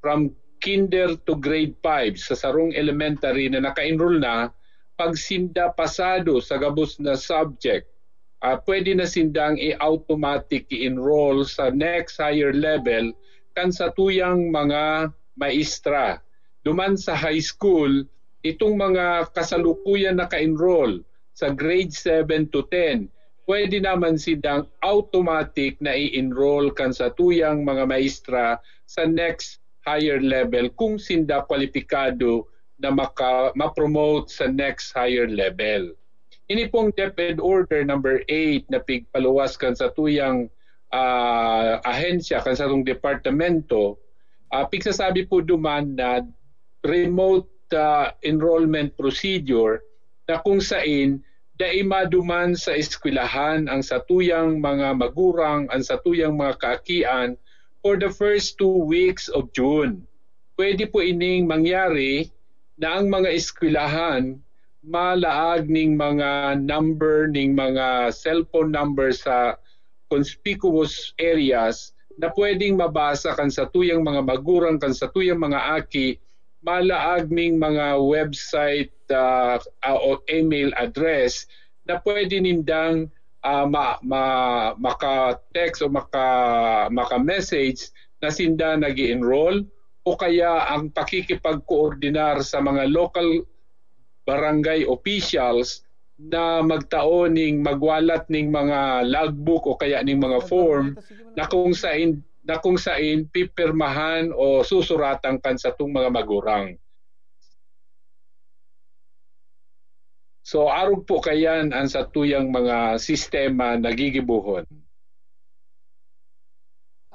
from kinder to grade five sa sarong elementary na naka-enroll na, pag sinda pasado sa gabos na subject, ah, pwede na sindang i-automatic i-enroll sa next higher level kan satuyang mga maestra. Duman sa high school, itong mga kasalukuyan naka-enroll sa grade seven to ten, pwede naman sindang automatic na i-enroll kan satuyang mga maestra sa next higher level kung sinda kwalipikado na maka, ma-promote sa next higher level. Ini pong DepEd Order number eight na pigpaluwas kan satuyang, ah, ahensya, kan satong departamento, ah, pigsasabi po duman na remote, ah, enrollment procedure na kung sain dai maduman sa eskwelahan ang satuyang mga magurang, ang satuyang mga kaakian for the first two weeks of June. Pwede po ining mangyari na ang mga eskwelahan malaag ning mga number, ning mga cellphone number sa conspicuous areas na pwedeng mabasa kan satuyang mga magurang, kan satuyang mga aki, malaag ning mga website, ah, ah, o email address na pwede nindang, ah, ma, ma, maka-text o maka, maka-message na sinda nag enroll, o kaya ang pakikipagkoordinar sa mga local barangay officials na magtao ning magwalat ning mga logbook o kaya ning mga form na kung sain, na kung sain pipirmahan o susuratan kan satong mga magurang. So, arog po kayan ang satuyang mga sistema na gigibohon.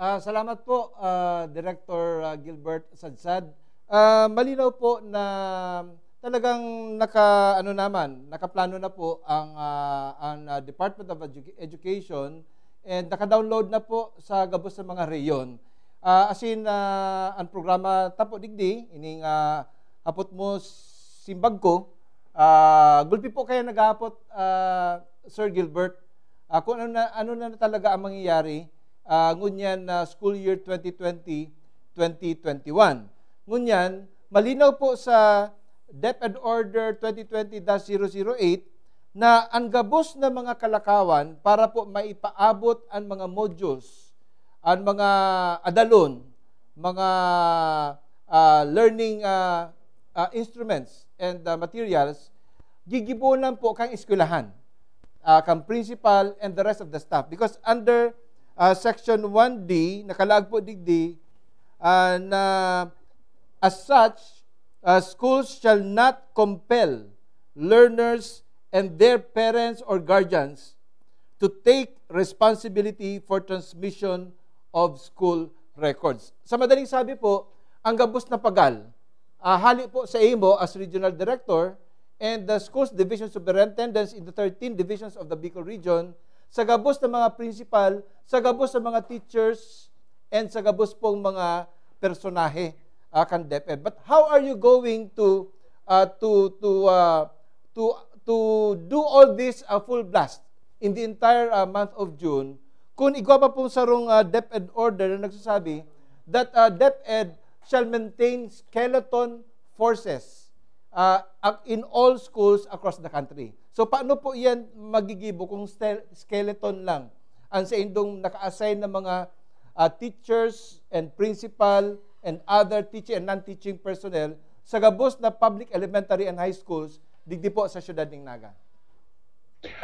Ah, salamat po, ah, Director, ah, Gilbert Sadsad. Ah, malinaw po na talagang naka, ano naman, nakaplano na po ang, ah, ang, ah, Department of Edu-, Education and naka-download na po sa gabos sa mga rehiyon. Ah, as in, ah, ang programa ta po digdi, ining, ah, hapot mo simbag ko, ah, gulpi po kaya naghahapot, ah, Sir Gilbert, ah, kung ano na, ano na talaga ang mangyayari, ah, ngunyan na school year twenty twenty, twenty twenty-one. Ngunyan, malinaw po sa DepEd Order twenty twenty dash zero zero eight na ang gabos na mga kalakawan para po maipaabot ang mga modules, ang mga adalon, mga, ah, learning, ah, ah, instruments and, ah, materials, gigibonan po kan eskwelahan, ah, kan principal and the rest of the staff. Because under, ah, Section one D, nakalaag po digdi, ah, na as such, ah, schools shall not compel learners and their parents or guardians to take responsibility for transmission of school records. Sa madaling sabi po, ang gabos na pagal, ah, hali po sa imo as regional director and the schools division superintendents in the thirteen divisions of the Bicol region, sa gabos ng mga principal, sa gabos ng mga teachers, and sa gabos pong mga personahe, ah, kan DepEd. But how are you going to, ah, to, to, ah, to, to do all this, ah, full blast in the entire, ah, month of June kung igwa pa pong sarong, ah, DepEd order na nagsasabi that, ah, DepEd shall maintain skeleton forces, ah, ag-, in all schools across the country? So paano po iyan magigibo kung stel-, skeleton lang ang saindong naka-assign na mga, ah, teachers and principal and other teaching and non-teaching personnel sa gabos na public elementary and high schools digdi po sa siyudad ning Naga?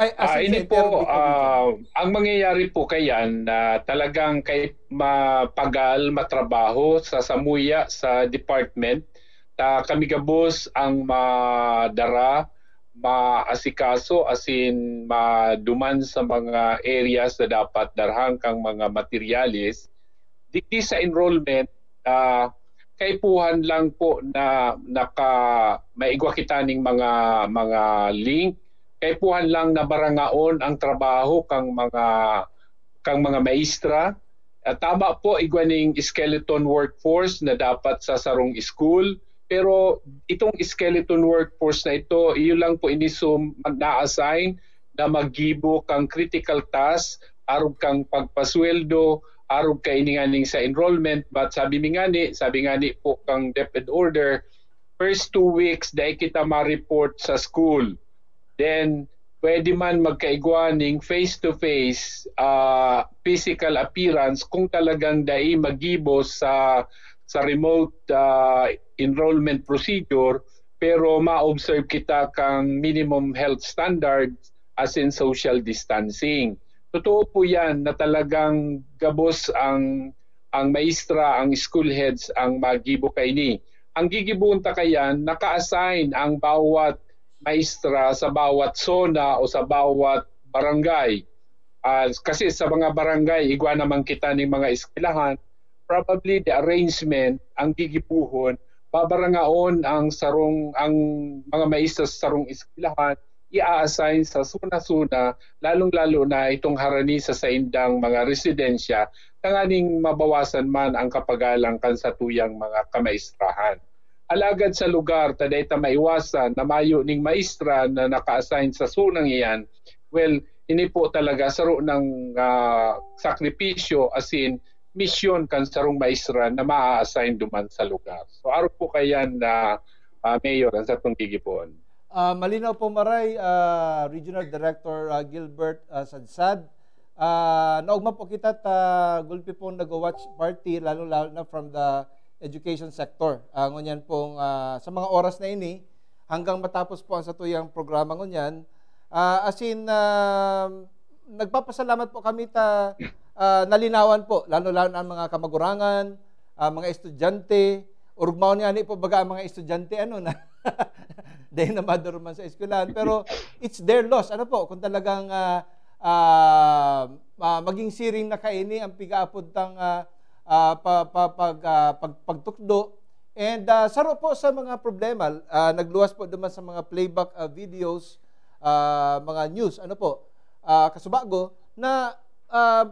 Ay, as Ah, in, sa ini entire po, Bicol region. Ah, ang mangyayari po kayan na talagang kay mapagal, matrabaho sa samuya, sa department, ta kami gabos ang madara, maasikaso, asin maduman sa mga areas na dapat darhan kang mga materyales. Digdi sa enrollment, ah, kaipuhan lang po na naka, maigwa kita ning mga, mga link. Kaipuhan lang na barangaon ang trabaho kang mga, kang mga maestra. Ah, tama po, igwa ning skeleton workforce na dapat sa sarong school. Pero itong skeleton workforce na ito, iyo lang po inisum na-assign na maggibo kang critical task, arog kang pagpasweldo, arog kaini nganing sa enrollment. But sabi mi ngani, sabi ngani po kang DepEd order, first two weeks, dai kita ma-report sa school. Then, pwede man magkaigwa ning face-to-face, ah, physical appearance kung talagang dai magibo sa, sa remote, ah, enrollment procedure, pero ma-observe kita kang minimum health standards, as in social distancing. Totoo po yan na talagang gabos ang, ang maestra, ang school heads ang magibo kaini. Ang gigibohon ta kayan, naka-assign ang bawat maestra sa bawat zona o sa bawat barangay. Ah, kasi sa mga barangay, igwa naman kita ning mga eskwelahan, probably the arrangement, ang gigibohon, babarangaon ang sarong, ang mga maestra sa sarong eskwelahan, i-assign sa zona-zona, lalong-lalo na itong harani sa saindang mga residensya, tanganing mabawasan man ang kapagalang kan satuyang mga kamaestrahan. Alagad sa lugar ta dai ta maiwasan na mayo ning maestra na naka-assign sa zonang iyan, well, ini po talaga saro ng, ah, sakripisyo, as in, misyon kan sarong maestra na maa-assign duman sa lugar. So, arog po kayan na, ah, Mayor, ang satong gigibohon. Ah, malinaw po, Maray, ah, Regional Director, ah, Gilbert, ah, Sadsad. Ah, naogma po kita ta gulpi pong nag-watch party, lalo-lalo na from the education sector. Ah, ngunyan pong, ah, sa mga oras na ini, hanggang matapos po ang satuyang programa ngunyan, ah, as in, ah, nagpapasalamat po kami ta, ah, nalinawan po, lalo-lalo na ang mga kamagurangan, ah, mga estudyante, orog maon ngani po baga ang mga estudyante, ano, na dahil na maduruman sa eskwelahan. Pero it's their loss. Ano po, kung talagang, ah, ah, ah, maging siring na kaini ang pigaapod tang, ah, ah, pa, pa, pag, ah, pag, pagtukdo. And, ah, saro po sa mga problema, ah, nagluwas po duman sa mga playback, ah, videos, ah, mga news, ano po, ah, kasubago, na, ah,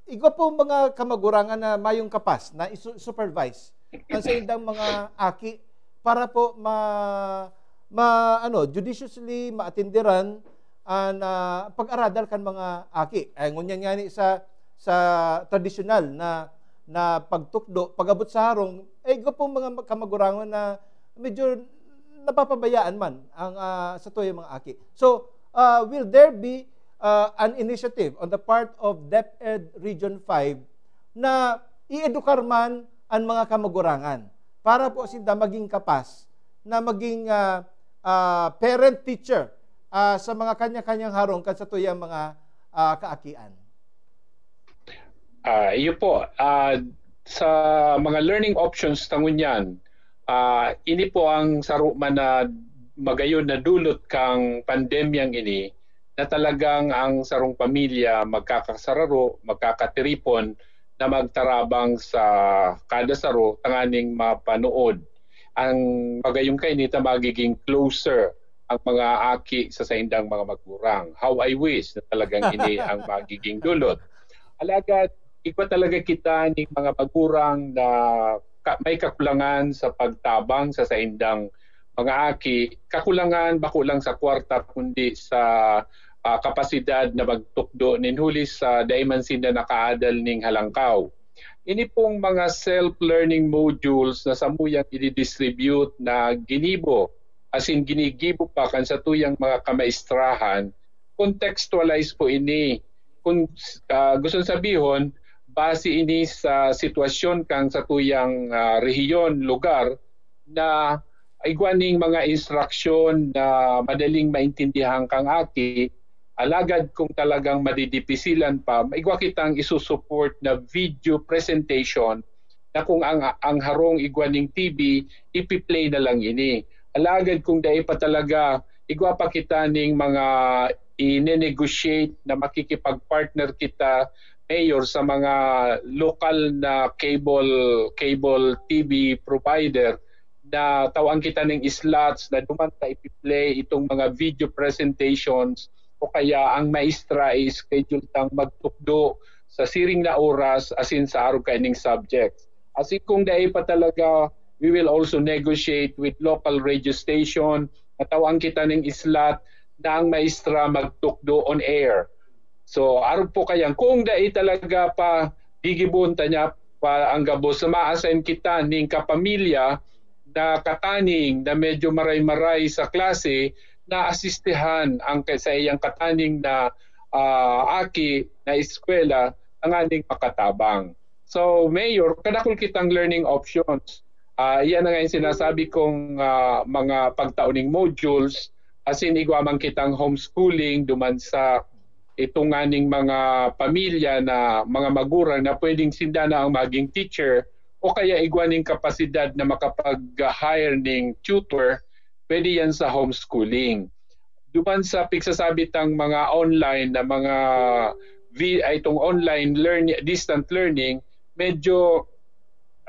igwa po mga kamagurangan na mayong kapas na isu-, supervise ang saindang mga aki para po ma-, ma-, ano, judiciously maatenderan an, ah, pag-aradal kan mga aki. Ay, ngunyan ngani sa, sa tradisyonal na, na pagtukdo, pag-abot sa harong, ay, igwa pong mga kamagurangon na medyo napapabayaan man ang, ah, satuyang mga aki. So, ah, will there be, ah, an initiative on the part of DepEd Region five na i-edukar man an mga kamagurangan para po sinda maging kapas na maging, ah, ah, parent-teacher, ah, sa mga kanya-kanyang harong kan satuyang mga, ah, kaakian? Ah, iyo po. Ah, sa mga learning options ta ngunyan, ah, ini po ang saro man na magayon na dulot kang pandemyang ini, na talagang ang sarong pamilya magkakasararo, magkakatiripon na magtarabang sa kada saro tanganing mapanood. Ang magayong kainita magiging closer ang mga aki sa saindang mga magurang. How I wish na talagang ini ang magiging dulot. Alagad, igwa talaga kita ning mga magurang na ka-, may kakulangan sa pagtabang sa saindang mga aki. Kakulangan bako lang sa kwarta, kundi sa, ah, kapasidad na magtukdo nin huli sa dai man sinda nakaadal ning halangkaw. Ini pong mga self-learning modules na samuyang i-distribute na ginibo, as in ginigibo pa kan satuyang mga kamaistrahan, contextualize po ini. Kung, ah, gustong sabihon, base ini sa sitwasyon kang satuyang, ah, rehiyon, lugar, na igwa ning mga instruksyon na madaling maintindihan kang aki, alagad kung talagang madidipisilan pa, igwa kitang isusupport na video presentation na kung ang, ang harong igwa ning T V, ipi-play na lang ini. Alagad kung dai pa talaga, igwa pa kita ning mga i-negotiate na makikipag-partner kita, Mayor, sa mga lokal na cable, cable T V provider na tawan kita ning slots na duman ta ipi-play itong mga video presentations o kaya ang maestra i-schedule tang magtukdo sa siring na oras asin sa arog kaining subject. Asin kung dai pa talaga, we will also negotiate with local radio station na tawan kita ning slot na ang maestra magtukdo on air. So, arog po kayan, kung dai talaga pa gigibon ta niya pa ang gabos na ma-assign kita ning kapamilya na kataning na medyo maray-maray sa klase, naasistihan ang kay-, sa iyang kataning na, ah, aki na eskwela tanganing makatabang. So, Mayor, kadakul kitang learning options. Ah, iyan na nga yung sinasabi kong, ah, mga pagtao ning modules, asin igwa man kitang homeschooling duman sa itong nganing mga pamilya na mga magurang na pwedeng sinda na ang maging teacher o kaya igwa ning kapasidad na makapag-hire ning tutor, pwede yan sa homeschooling. Duman sa pigsasabi tang mga online na mga vi-, ay itong online learning, distant learning, medyo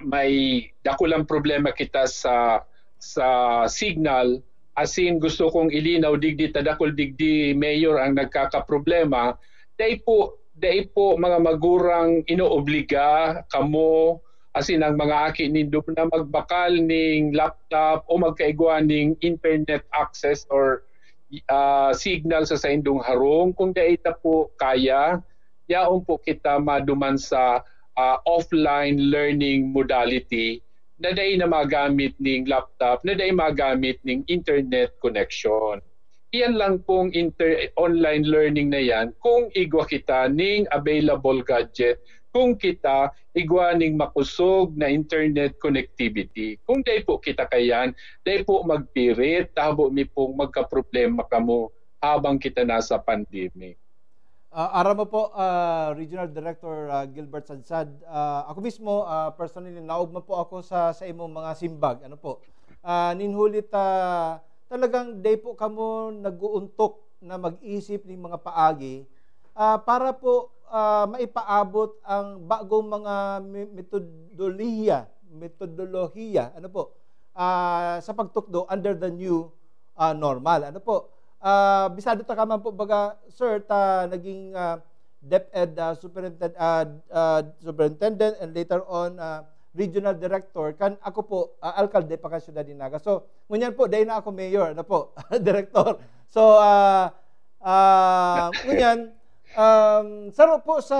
may dakulang problema kita sa, sa signal. Asin gusto kong ilinaw digdi, ta dakul digdi, Mayor, ang nagkakaproblema. Dai po, dai po mga magurang inoobliga kamo, asin ang mga aki nindo na magbakal ning laptop o magkaigwa ning internet access or, ah, signal sa saindong harong. Kung dai ta po kaya, yaon po kita maduman sa, ah, offline learning modality na dai na magamit ning laptop, na dai magamit ning internet connection. Iyan lang pong inter-, online learning na yan kung igwa kita ning available gadget, kung kita igwa ning makusog na internet connectivity. Kung dai po kita kayan, dai po magpirit, tahabo mi pong magkaproblema kamo habang kita nasa pandemic. Ah, aram mo po, ah, Regional Director, ah, Gilbert Sadsad, ah, ako mismo, ah, personally, naugma po ako sa, sa imong mga simbag. Ano po? Ah, ninhulit, ah, talagang dai po kamo nag-uuntok na mag-isip ning mga paagi, ah, para po, ah, maipaabot ang bagong mga me-, metodolohiya, metodolohiya, ano po, ah, sa pagtukdo under the new, ah, normal. Ano po? Ah, bisado ta ka man po, baga, sir, ta naging, ah, DepEd, ah, superintend-, ah, ah, superintendent and later on, ah, regional director. Kan ako po, ah, alkalde pa kan siyudad ni Naga. So, ngunyan po, dai na ako mayor, ano po, director. So, ah, ah, ngunyan, um, saro po sa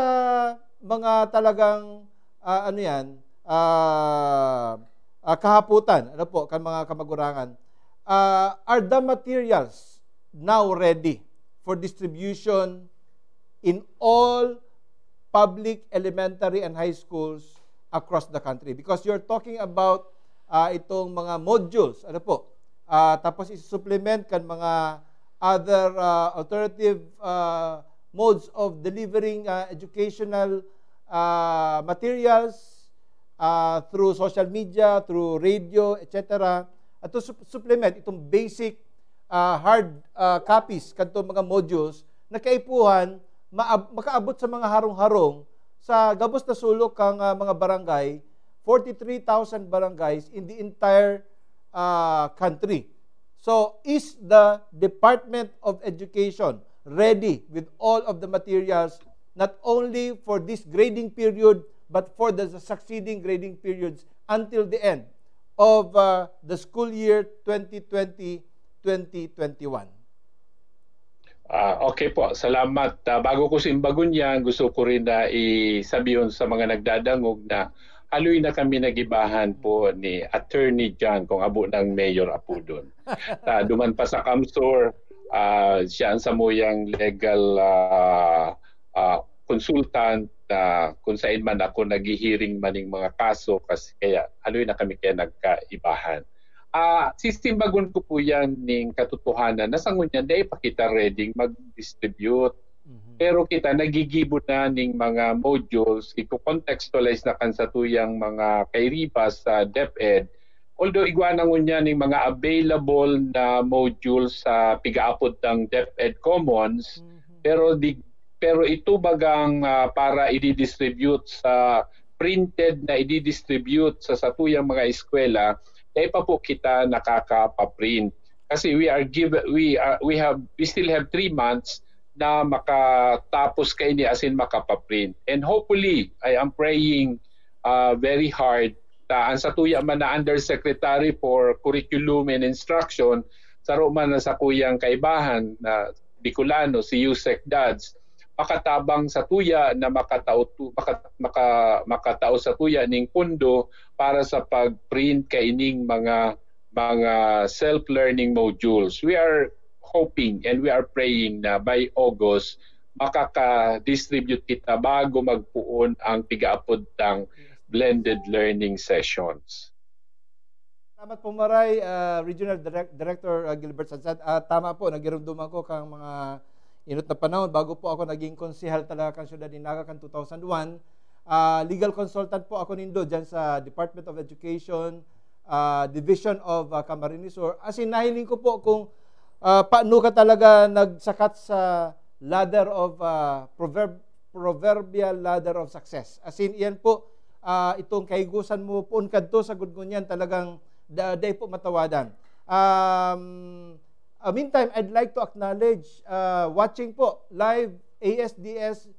mga talagang, ah, ano yan, ah, ah, kahaputan, ano po, kan mga kamagurangan. Ah, are the materials now ready for distribution in all public elementary and high schools across the country? Because you're talking about, ah, itong mga modules, ano po? Ah, tapos isusupplement kan mga other, ah, alternative, ah, modes of delivering, ah, educational, ah, materials, ah, through social media, through radio, et cetera. At to sup-, supplement itong basic, ah, hard, ah, copies kadto mga modules na kaipuhan maab-, makaabot sa mga harong-harong sa gabos na sulok kang, ah, mga barangay, forty-three thousand barangays in the entire, ah, country. So, is the Department of Education ready with all of the materials, not only for this grading period, but for the succeeding grading periods until the end of, uh, the school year twenty twenty, twenty twenty-one? Ah, okay po, salamat. Ah, bago ko simbagon yan, gusto ko rin na isabihon sa mga nagdadangog na haloy na kami nagibahan po ni Attorney John, kung abo ng mayor apodon. Ah, duman pa sa CamSur, ah, siya ang samuyang legal, ah, ah, consultant na kung saan man ako naghihiring maning mga kaso, kasi kaya haloy na kami kaya nagkaibahan. Ah, sisimbagon ko po yan ning katotohanan na sa ngunyan, dai pa kita ready mag-distribute. Mhm. Pero kita nagigibo na ning mga modules, iko-contextualize na kan satuyang mga kairiba sa DepEd. Although igwa na ngunyan ning mga available na modules sa pigaapod ng DepEd Commons, Mhm. pero di, pero ito bagang, ah, para i-distribute sa printed na i-distribute sa satuyang mga eskwela, dai pa po kita nakakapaprint. Kasi we are give, we are, we have, we still have three months na makatapos kaini asin makapaprint. And hopefully, I am praying, ah, very hard ta ang satuya man na Undersecretary for Curriculum and Instruction, saro man na sakuyang kaibahan na Bicolano, si Yusek Dads, makatabang satuya na makatao tu-, maka-, maka-, makatao satuya ning pondo para sa pag-print kaining mga, mga self-learning modules. We are hoping and we are praying na by August, makaka-distribute kita bago magpoon ang pigaapod tang blended learning sessions. Salamat po, Maray, uh, Regional Direct, Director uh, Gilbert Sadsad. Uh, tama po, nagirumduman ko kang mga inot na panahon bago po ako naging konsehal talaga kan Siyudad ni Naga kan two thousand one. Uh, legal consultant po ako nindo dyan sa Department of Education, uh, Division of uh, Camarines Sur. As in, nahiling ko po kung uh, paano ka talaga nagsakat sa ladder of uh, proverb, proverbial ladder of success. As in, iyan po, uh, itong kahigusan mo poon kadto sa gudgunyan talagang da, dai po matawadan. Um, uh, meantime, I'd like to acknowledge uh, watching po live A S D S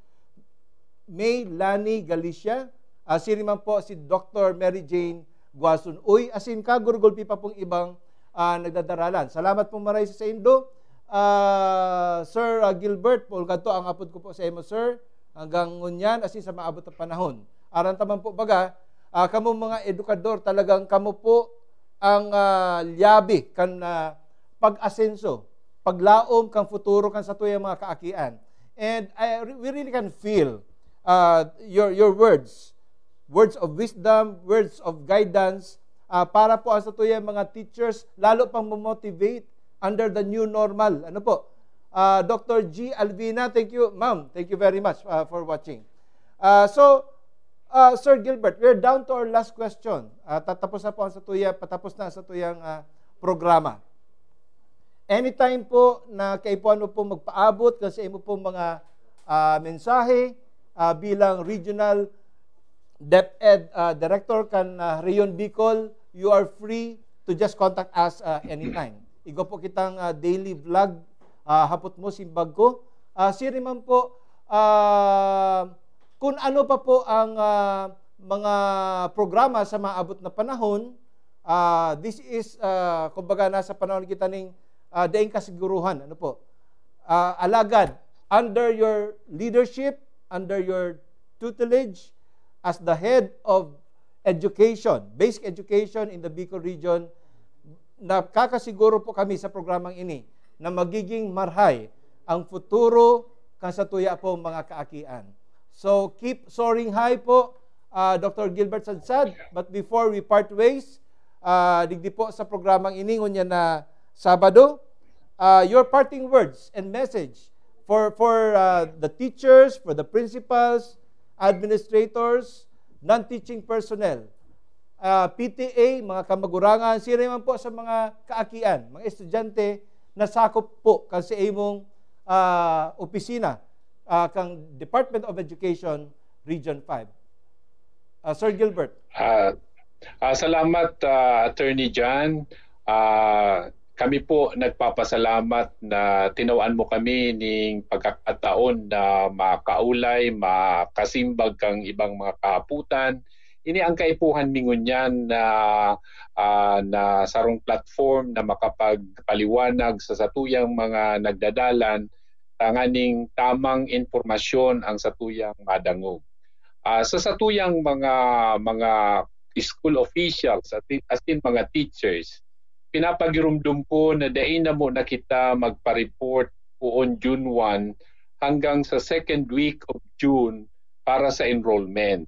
May Lani Galicia. Uh, siri man po si Doctor Mary Jane Guasun. Uy, asin ka, gurgulpi pa pong ibang uh, nagdadaralan. Salamat pong maray sa indo. Uh, Sir uh, Gilbert, Paul Gadto, ang apod ko po sa imo, sir. Hanggang ngunyan, asin sa maabot na panahon. Aran taman po baga, uh, kamo mga edukador, talagang kamo po ang uh, liyabi kan uh, pag-asenso, paglaom kan futuro kan satuyang mga kaakian. And I, we really can feel uh, your your words, words of wisdom, words of guidance uh, para po ang satuyang mga teachers lalo pang motivate under the new normal. Ano po? Uh, Doctor G Alvina, thank you, ma'am. Thank you very much uh, for watching. Uh, so, uh, Sir Gilbert, we're down to our last question. Uh, tatapos na po ang satuya, patapos na ang satuyang uh, programa. Anytime po na kaipuhan mo po magpaabot kasi imo po mga uh, mensahe uh, bilang regional DepEd uh, director kan uh, Rayon Bicol, you are free to just contact us uh, anytime. Igo po kitang uh, daily vlog uh, hapot mo simbag ko. Uh, siri man po uh, kung ano pa po ang uh, mga programa sa maabot na panahon, uh, this is uh, kumbaga nasa panahon kita ning uh, daing kasiguruhan, ano po. Uh, alagad under your leadership, under your tutelage as the head of education, basic education in the Bicol region, nakakasiguro po kami sa programang ini na magiging marhay ang futuro kan satuya po mga kaakian. So keep soaring high po, uh, Doctor Gilbert Sadsad. But before we part ways, uh, digdi po sa programang ini ngunyan na Sabado, uh, your parting words and message for for uh, the teachers, for the principals, administrators, non-teaching personnel, uh, P T A, mga kamagurangan, sino man po sa mga kaakian, mga estudyante na sakop po kan sa imong uh, opisina uh, kang Department of Education Region five. Uh, Sir Gilbert. Uh, uh, salamat, uh, Attorney John. Uh, kami po nagpapasalamat na tinawaan mo kami ning pagkakataon na makaulay, makasimbag kang ibang mga kahaputan. Ini ang kaipuhan mi ngunyan na uh, na sarong platform na makapagpaliwanag sa satuyang mga nagdadalan tanganing tamang impormasyon ang satuyang madangog. Uh, sa satuyang mga mga school officials at as in mga teachers, pinapagirumdom ko na dai na mo na kita magpa-report poon June one hanggang sa second week of June para sa enrollment.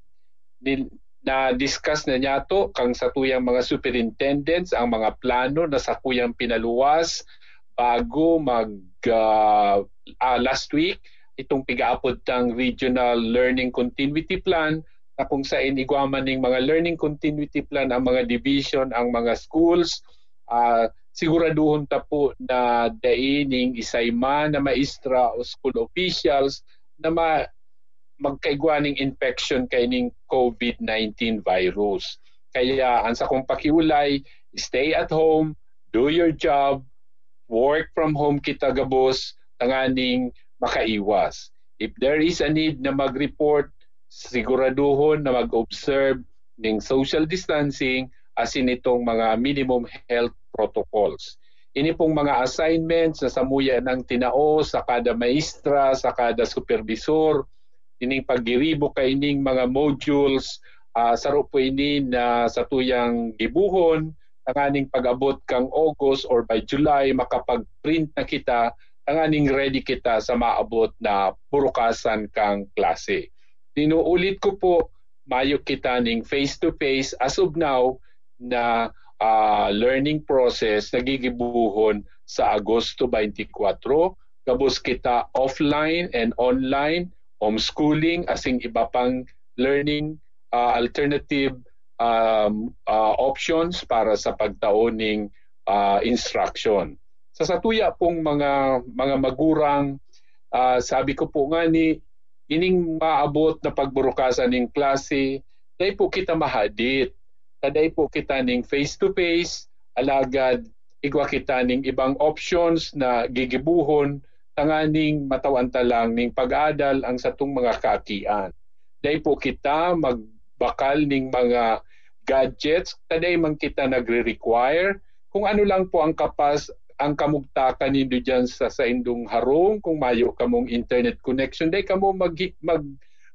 Na-discuss na niyato kang satuyang mga superintendents ang mga plano na sakuyang pinaluwas bago mag uh, uh, last week itong pigaapod tang regional learning continuity plan na kung sain igwa man ning mga learning continuity plan ang mga division, ang mga schools, uh, siguraduhon ta po na dai ning isay man na maestra o school officials na ma magkaigwa ning infection kaining COVID nineteen virus. Kaya ang sakong pakiulay, stay at home, do your job, work from home kita gabos tanganing makaiwas. If there is a need na mag-report, siguraduhon na mag-observe ning social distancing asin itong mga minimum health protocols. Ini pong mga assignments na samuya nang tinao sa kada maestra, sa kada supervisor, ining paggiribo kaining mga modules, uh, saro po ini na satuyang gibuhon tanganing pag-abot kang August or by July, makapag-print na kita, tanganing ready kita sa maabot na burukasan kang klase. Inuulit ko po, mayo kita ning face-to-face as of now na ah, learning process nagigibuhon sa Agosto twenty-four, gabos kita offline and online, homeschooling, asing iba pang learning ah, alternative um, ah, options para sa pagtao ning ah, instruction. Sa satuya pong mga mga magurang, ah, sabi ko po nga ni ining maabot na pagburukasan ning klase, dai po kita mahadit. Ta dai po kita ning face to face, alagad igwa kita ning ibang options na gigibuhon tanganing matawan ta lang ning pag-adal ang satong mga kaakian. Dai po kita magbakal ning mga gadgets, ta dai man kita nagre-require. Kung ano lang po ang kapas ang kamugtakan nindo diyan sa saindong harong, kung mayo kamong internet connection, dai kamo mag, mag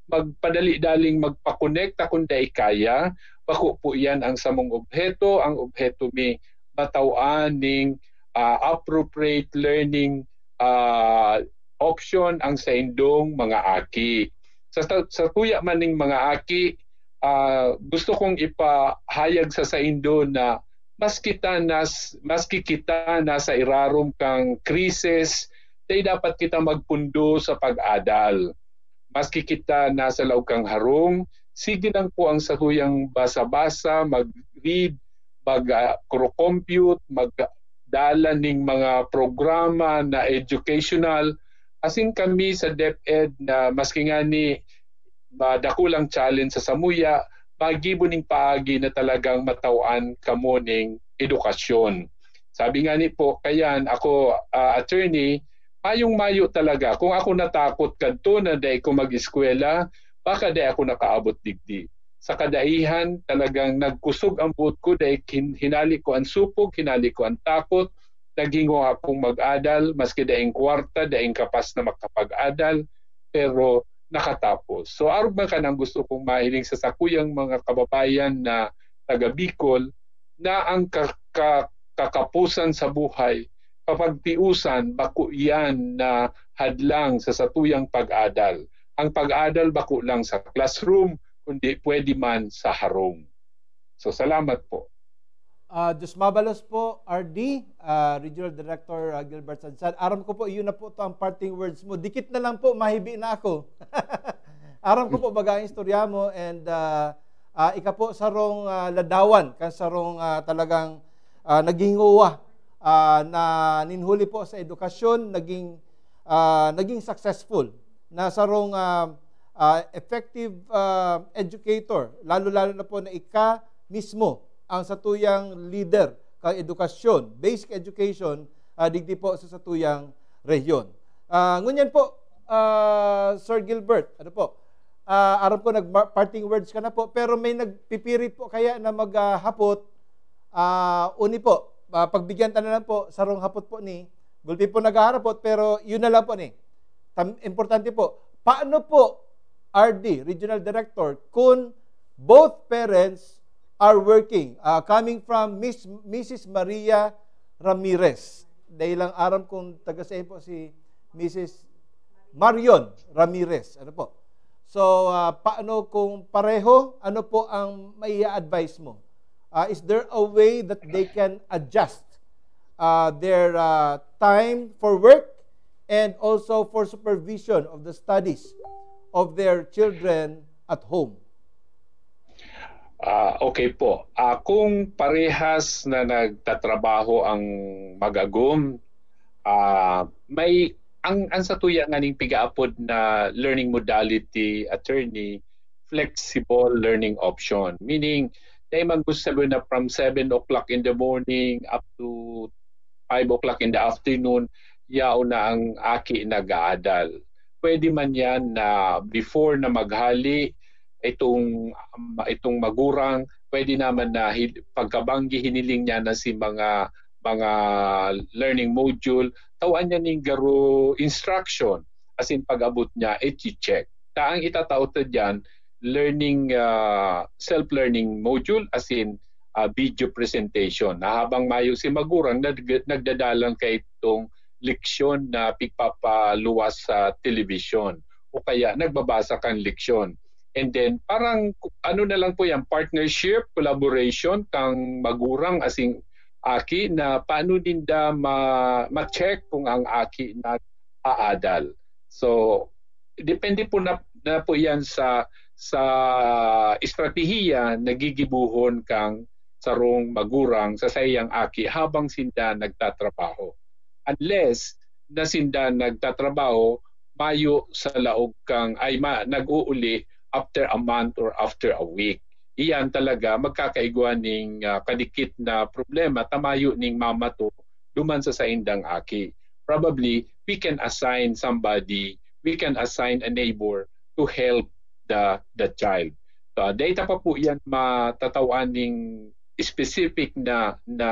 magpadali-daling magpa-connect ta kun dai kaya. Bako po iyan ang samong obheto. Ang obheto mi, matawan ning ah, appropriate learning ah, option ang saindong mga aki. Sa, sa, sa tuya man ning mga aki, ah, gusto kong ipahayag sa saindo na mas kita nas, maski kita nasa irarom kang krisis, dai dapat kita magpundo sa pag-adal. Maski kita nasa laog kang harong, sige lang po ang satuyang basa-basa, mag-read, mag-compute, magdala ning mga programa na educational. Asin kami sa DepEd na maski ngani madakulang challenge sa samuya, magibo ning paagi na talagang matawan kamo ning edukasyon. Sabi nga ni po, kayan ako, ah, attorney, mayong-mayo talaga. Kung ako natakot kadto na dai ko mag-eskwela, baka dai ako nakaabot digdi. Sa kadaihan, talagang nagkusog ang buot ko, dai kin-, hinali ko ang supog, hinali ko ang takot, naghingowa akong mag-adal, maski daing kwarta, daing kapas na makapag-adal, pero nakatapos. So, arog man kanang gusto kong mahiling sa sakuyang mga kababayan na taga Bicol, na ang ka-, ka-, kakapusan sa buhay, kapagtiusan, bako iyan na hadlang sa satuyang pag-adal. Ang pag-adal bako lang sa classroom, kundi pwede man sa harong. So, salamat po. Ah, Diyos mabalos po, R D, ah, Regional Director ah, Gilbert Sansan. Aram ko po, yun na po to ang parting words mo. Dikit na lang po, mahibi na ako. Aram ko po, baga ang istorya mo and ah, ah, ika po sarong ah, ladawan, kan sarong ah, talagang ah, naging uwa ah, na ninhuli po sa edukasyon, naging ah, naging successful na sarong ah, ah, effective ah, educator, lalo-lalo na po na ika mismo ang satuyang leader kan edukasyon, basic education, ah, digdi po sa satuyang rehiyon. Ah, ngunyan po, ah, Sir Gilbert, ano po, ah, aram ko nag parting words ka na po, pero may nagpipirit po kaya na maghapot, ah, uni po, ah, pagbigyan ta na lang po, sarong hapot po ni, gulpi po naghaharapot, pero yun na lang po ni. Tam- importante po, paano po, R D, Regional Director, kung both parents are working, ah, coming from Miss, Missus Maria Ramirez. Dahil lang aram kung taga saan po si Missus Marion Ramirez. Ano po? So, ah, paano kung pareho? Ano po ang mai-advise mo? Ah, is there a way that they can adjust ah, their ah, time for work and also for supervision of the studies of their children at home? Ah, okay po. Ah, kung parehas na nagtatrabaho ang mag-agom, ah, may ang ang satuya nganing pigaapod na learning modality, attorney, flexible learning option. Meaning, dai man gusto sabihin na from seven o'clock in the morning up to five o'clock in the afternoon, yaon na ang aki nag-aadal. Pwede man yan na before na maghali, itong itong magurang, pwede naman na hi- pagkabanggi hiniling niya na si mga mga learning module, tawaan niya ning garo instruction, as in pag-abot niya, i-check. Ta ang itatao ta diyan, learning, ah, self-learning module, as in, ah, video presentation. Na habang mayo si magurang, nag-, nagdadalan kaitong leksyon na pigpapaluwas sa telebisyon o kaya nagbabasa kan leksyon. And then, parang ano na lang po yan, partnership, collaboration kang magurang asing aki na paano ninda ma-, ma-check kung ang aki nag-aadal. So, depende po na, na po yan sa, sa estratehiya na gigibuhon kang sarong magurang sa saiyang aki habang sinda nagtatrabaho. Unless na sinda nagtatrabaho, mayo sa laog kang, ay ma-, nag-uuli after a month or after a week. Iyan talaga magkakaigwa ning, ah, kadikit na problema ta mayo ning mamato duman sa saindang aki. Probably, we can assign somebody, we can assign a neighbor to help the, the child. So, data pa po yan matatawan ning specific na, na,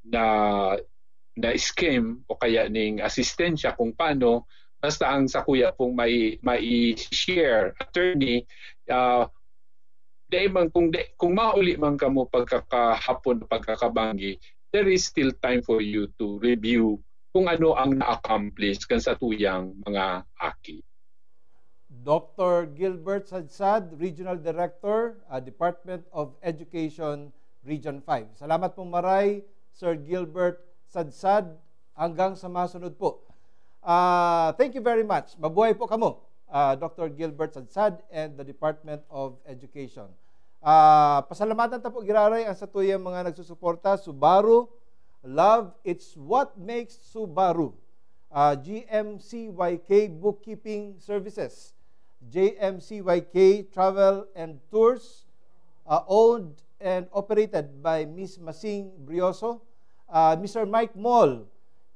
na, na scheme o kaya ning asistensya kung paano, basta ang sakuya pong may, mai-share, attorney, ah, dai man, kung, di, kung mauli man kamo pagkakahapon, pagkakabanggi, there is still time for you to review kung ano ang na-accomplish kan satuyang mga aki. Doctor Gilbert Sadsad, Regional Director, ah, Department of Education, Region five. Salamat pong maray, Sir Gilbert Sadsad. Hanggang sa masunod po. Ah, thank you very much. Mabuhay po kamo, ah, Doctor Gilbert Sadsad and the Department of Education. Ah, pasalamatan ta po giraray ang satuyang mga nagsusuporta, Subaru, Love, it's what makes Subaru. Ah, G M C Y K Bookkeeping Services, J M C Y K Travel and Tours, ah, owned and operated by Miss Masing Brioso, ah, Mister Mike Mall,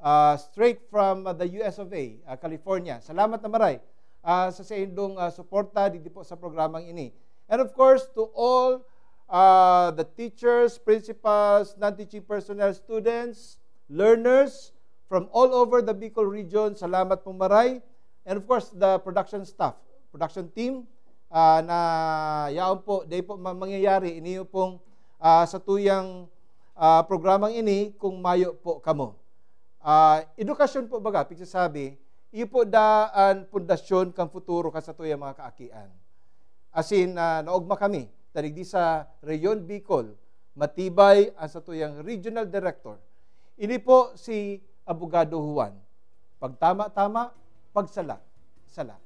ah, straight from, ah, the U S of A, ah, California. Salamat na maray, ah, sa saindong, ah, suporta digdi po sa programang ini. And of course, to all, ah, the teachers, principals, non-teaching personnel, students, learners from all over the Bicol region, salamat pong maray. And of course, the production staff, production team, ah, na yaon po, dai po ma-, mangyayari, iniyo pong, ah, satuyang, ah, programang ini kung mayo po kamo. Ah, edukasyon po baga, pigsasabi, iyo po da an pundasyon kan futuro kan satuyang mga kaakian. Asin, ah, naogma kami, ta digdi sa Rehiyon Bicol, matibay an satuyang regional director. Ini po si Abogado Juan. Pagtama-tama, pagsala, sala.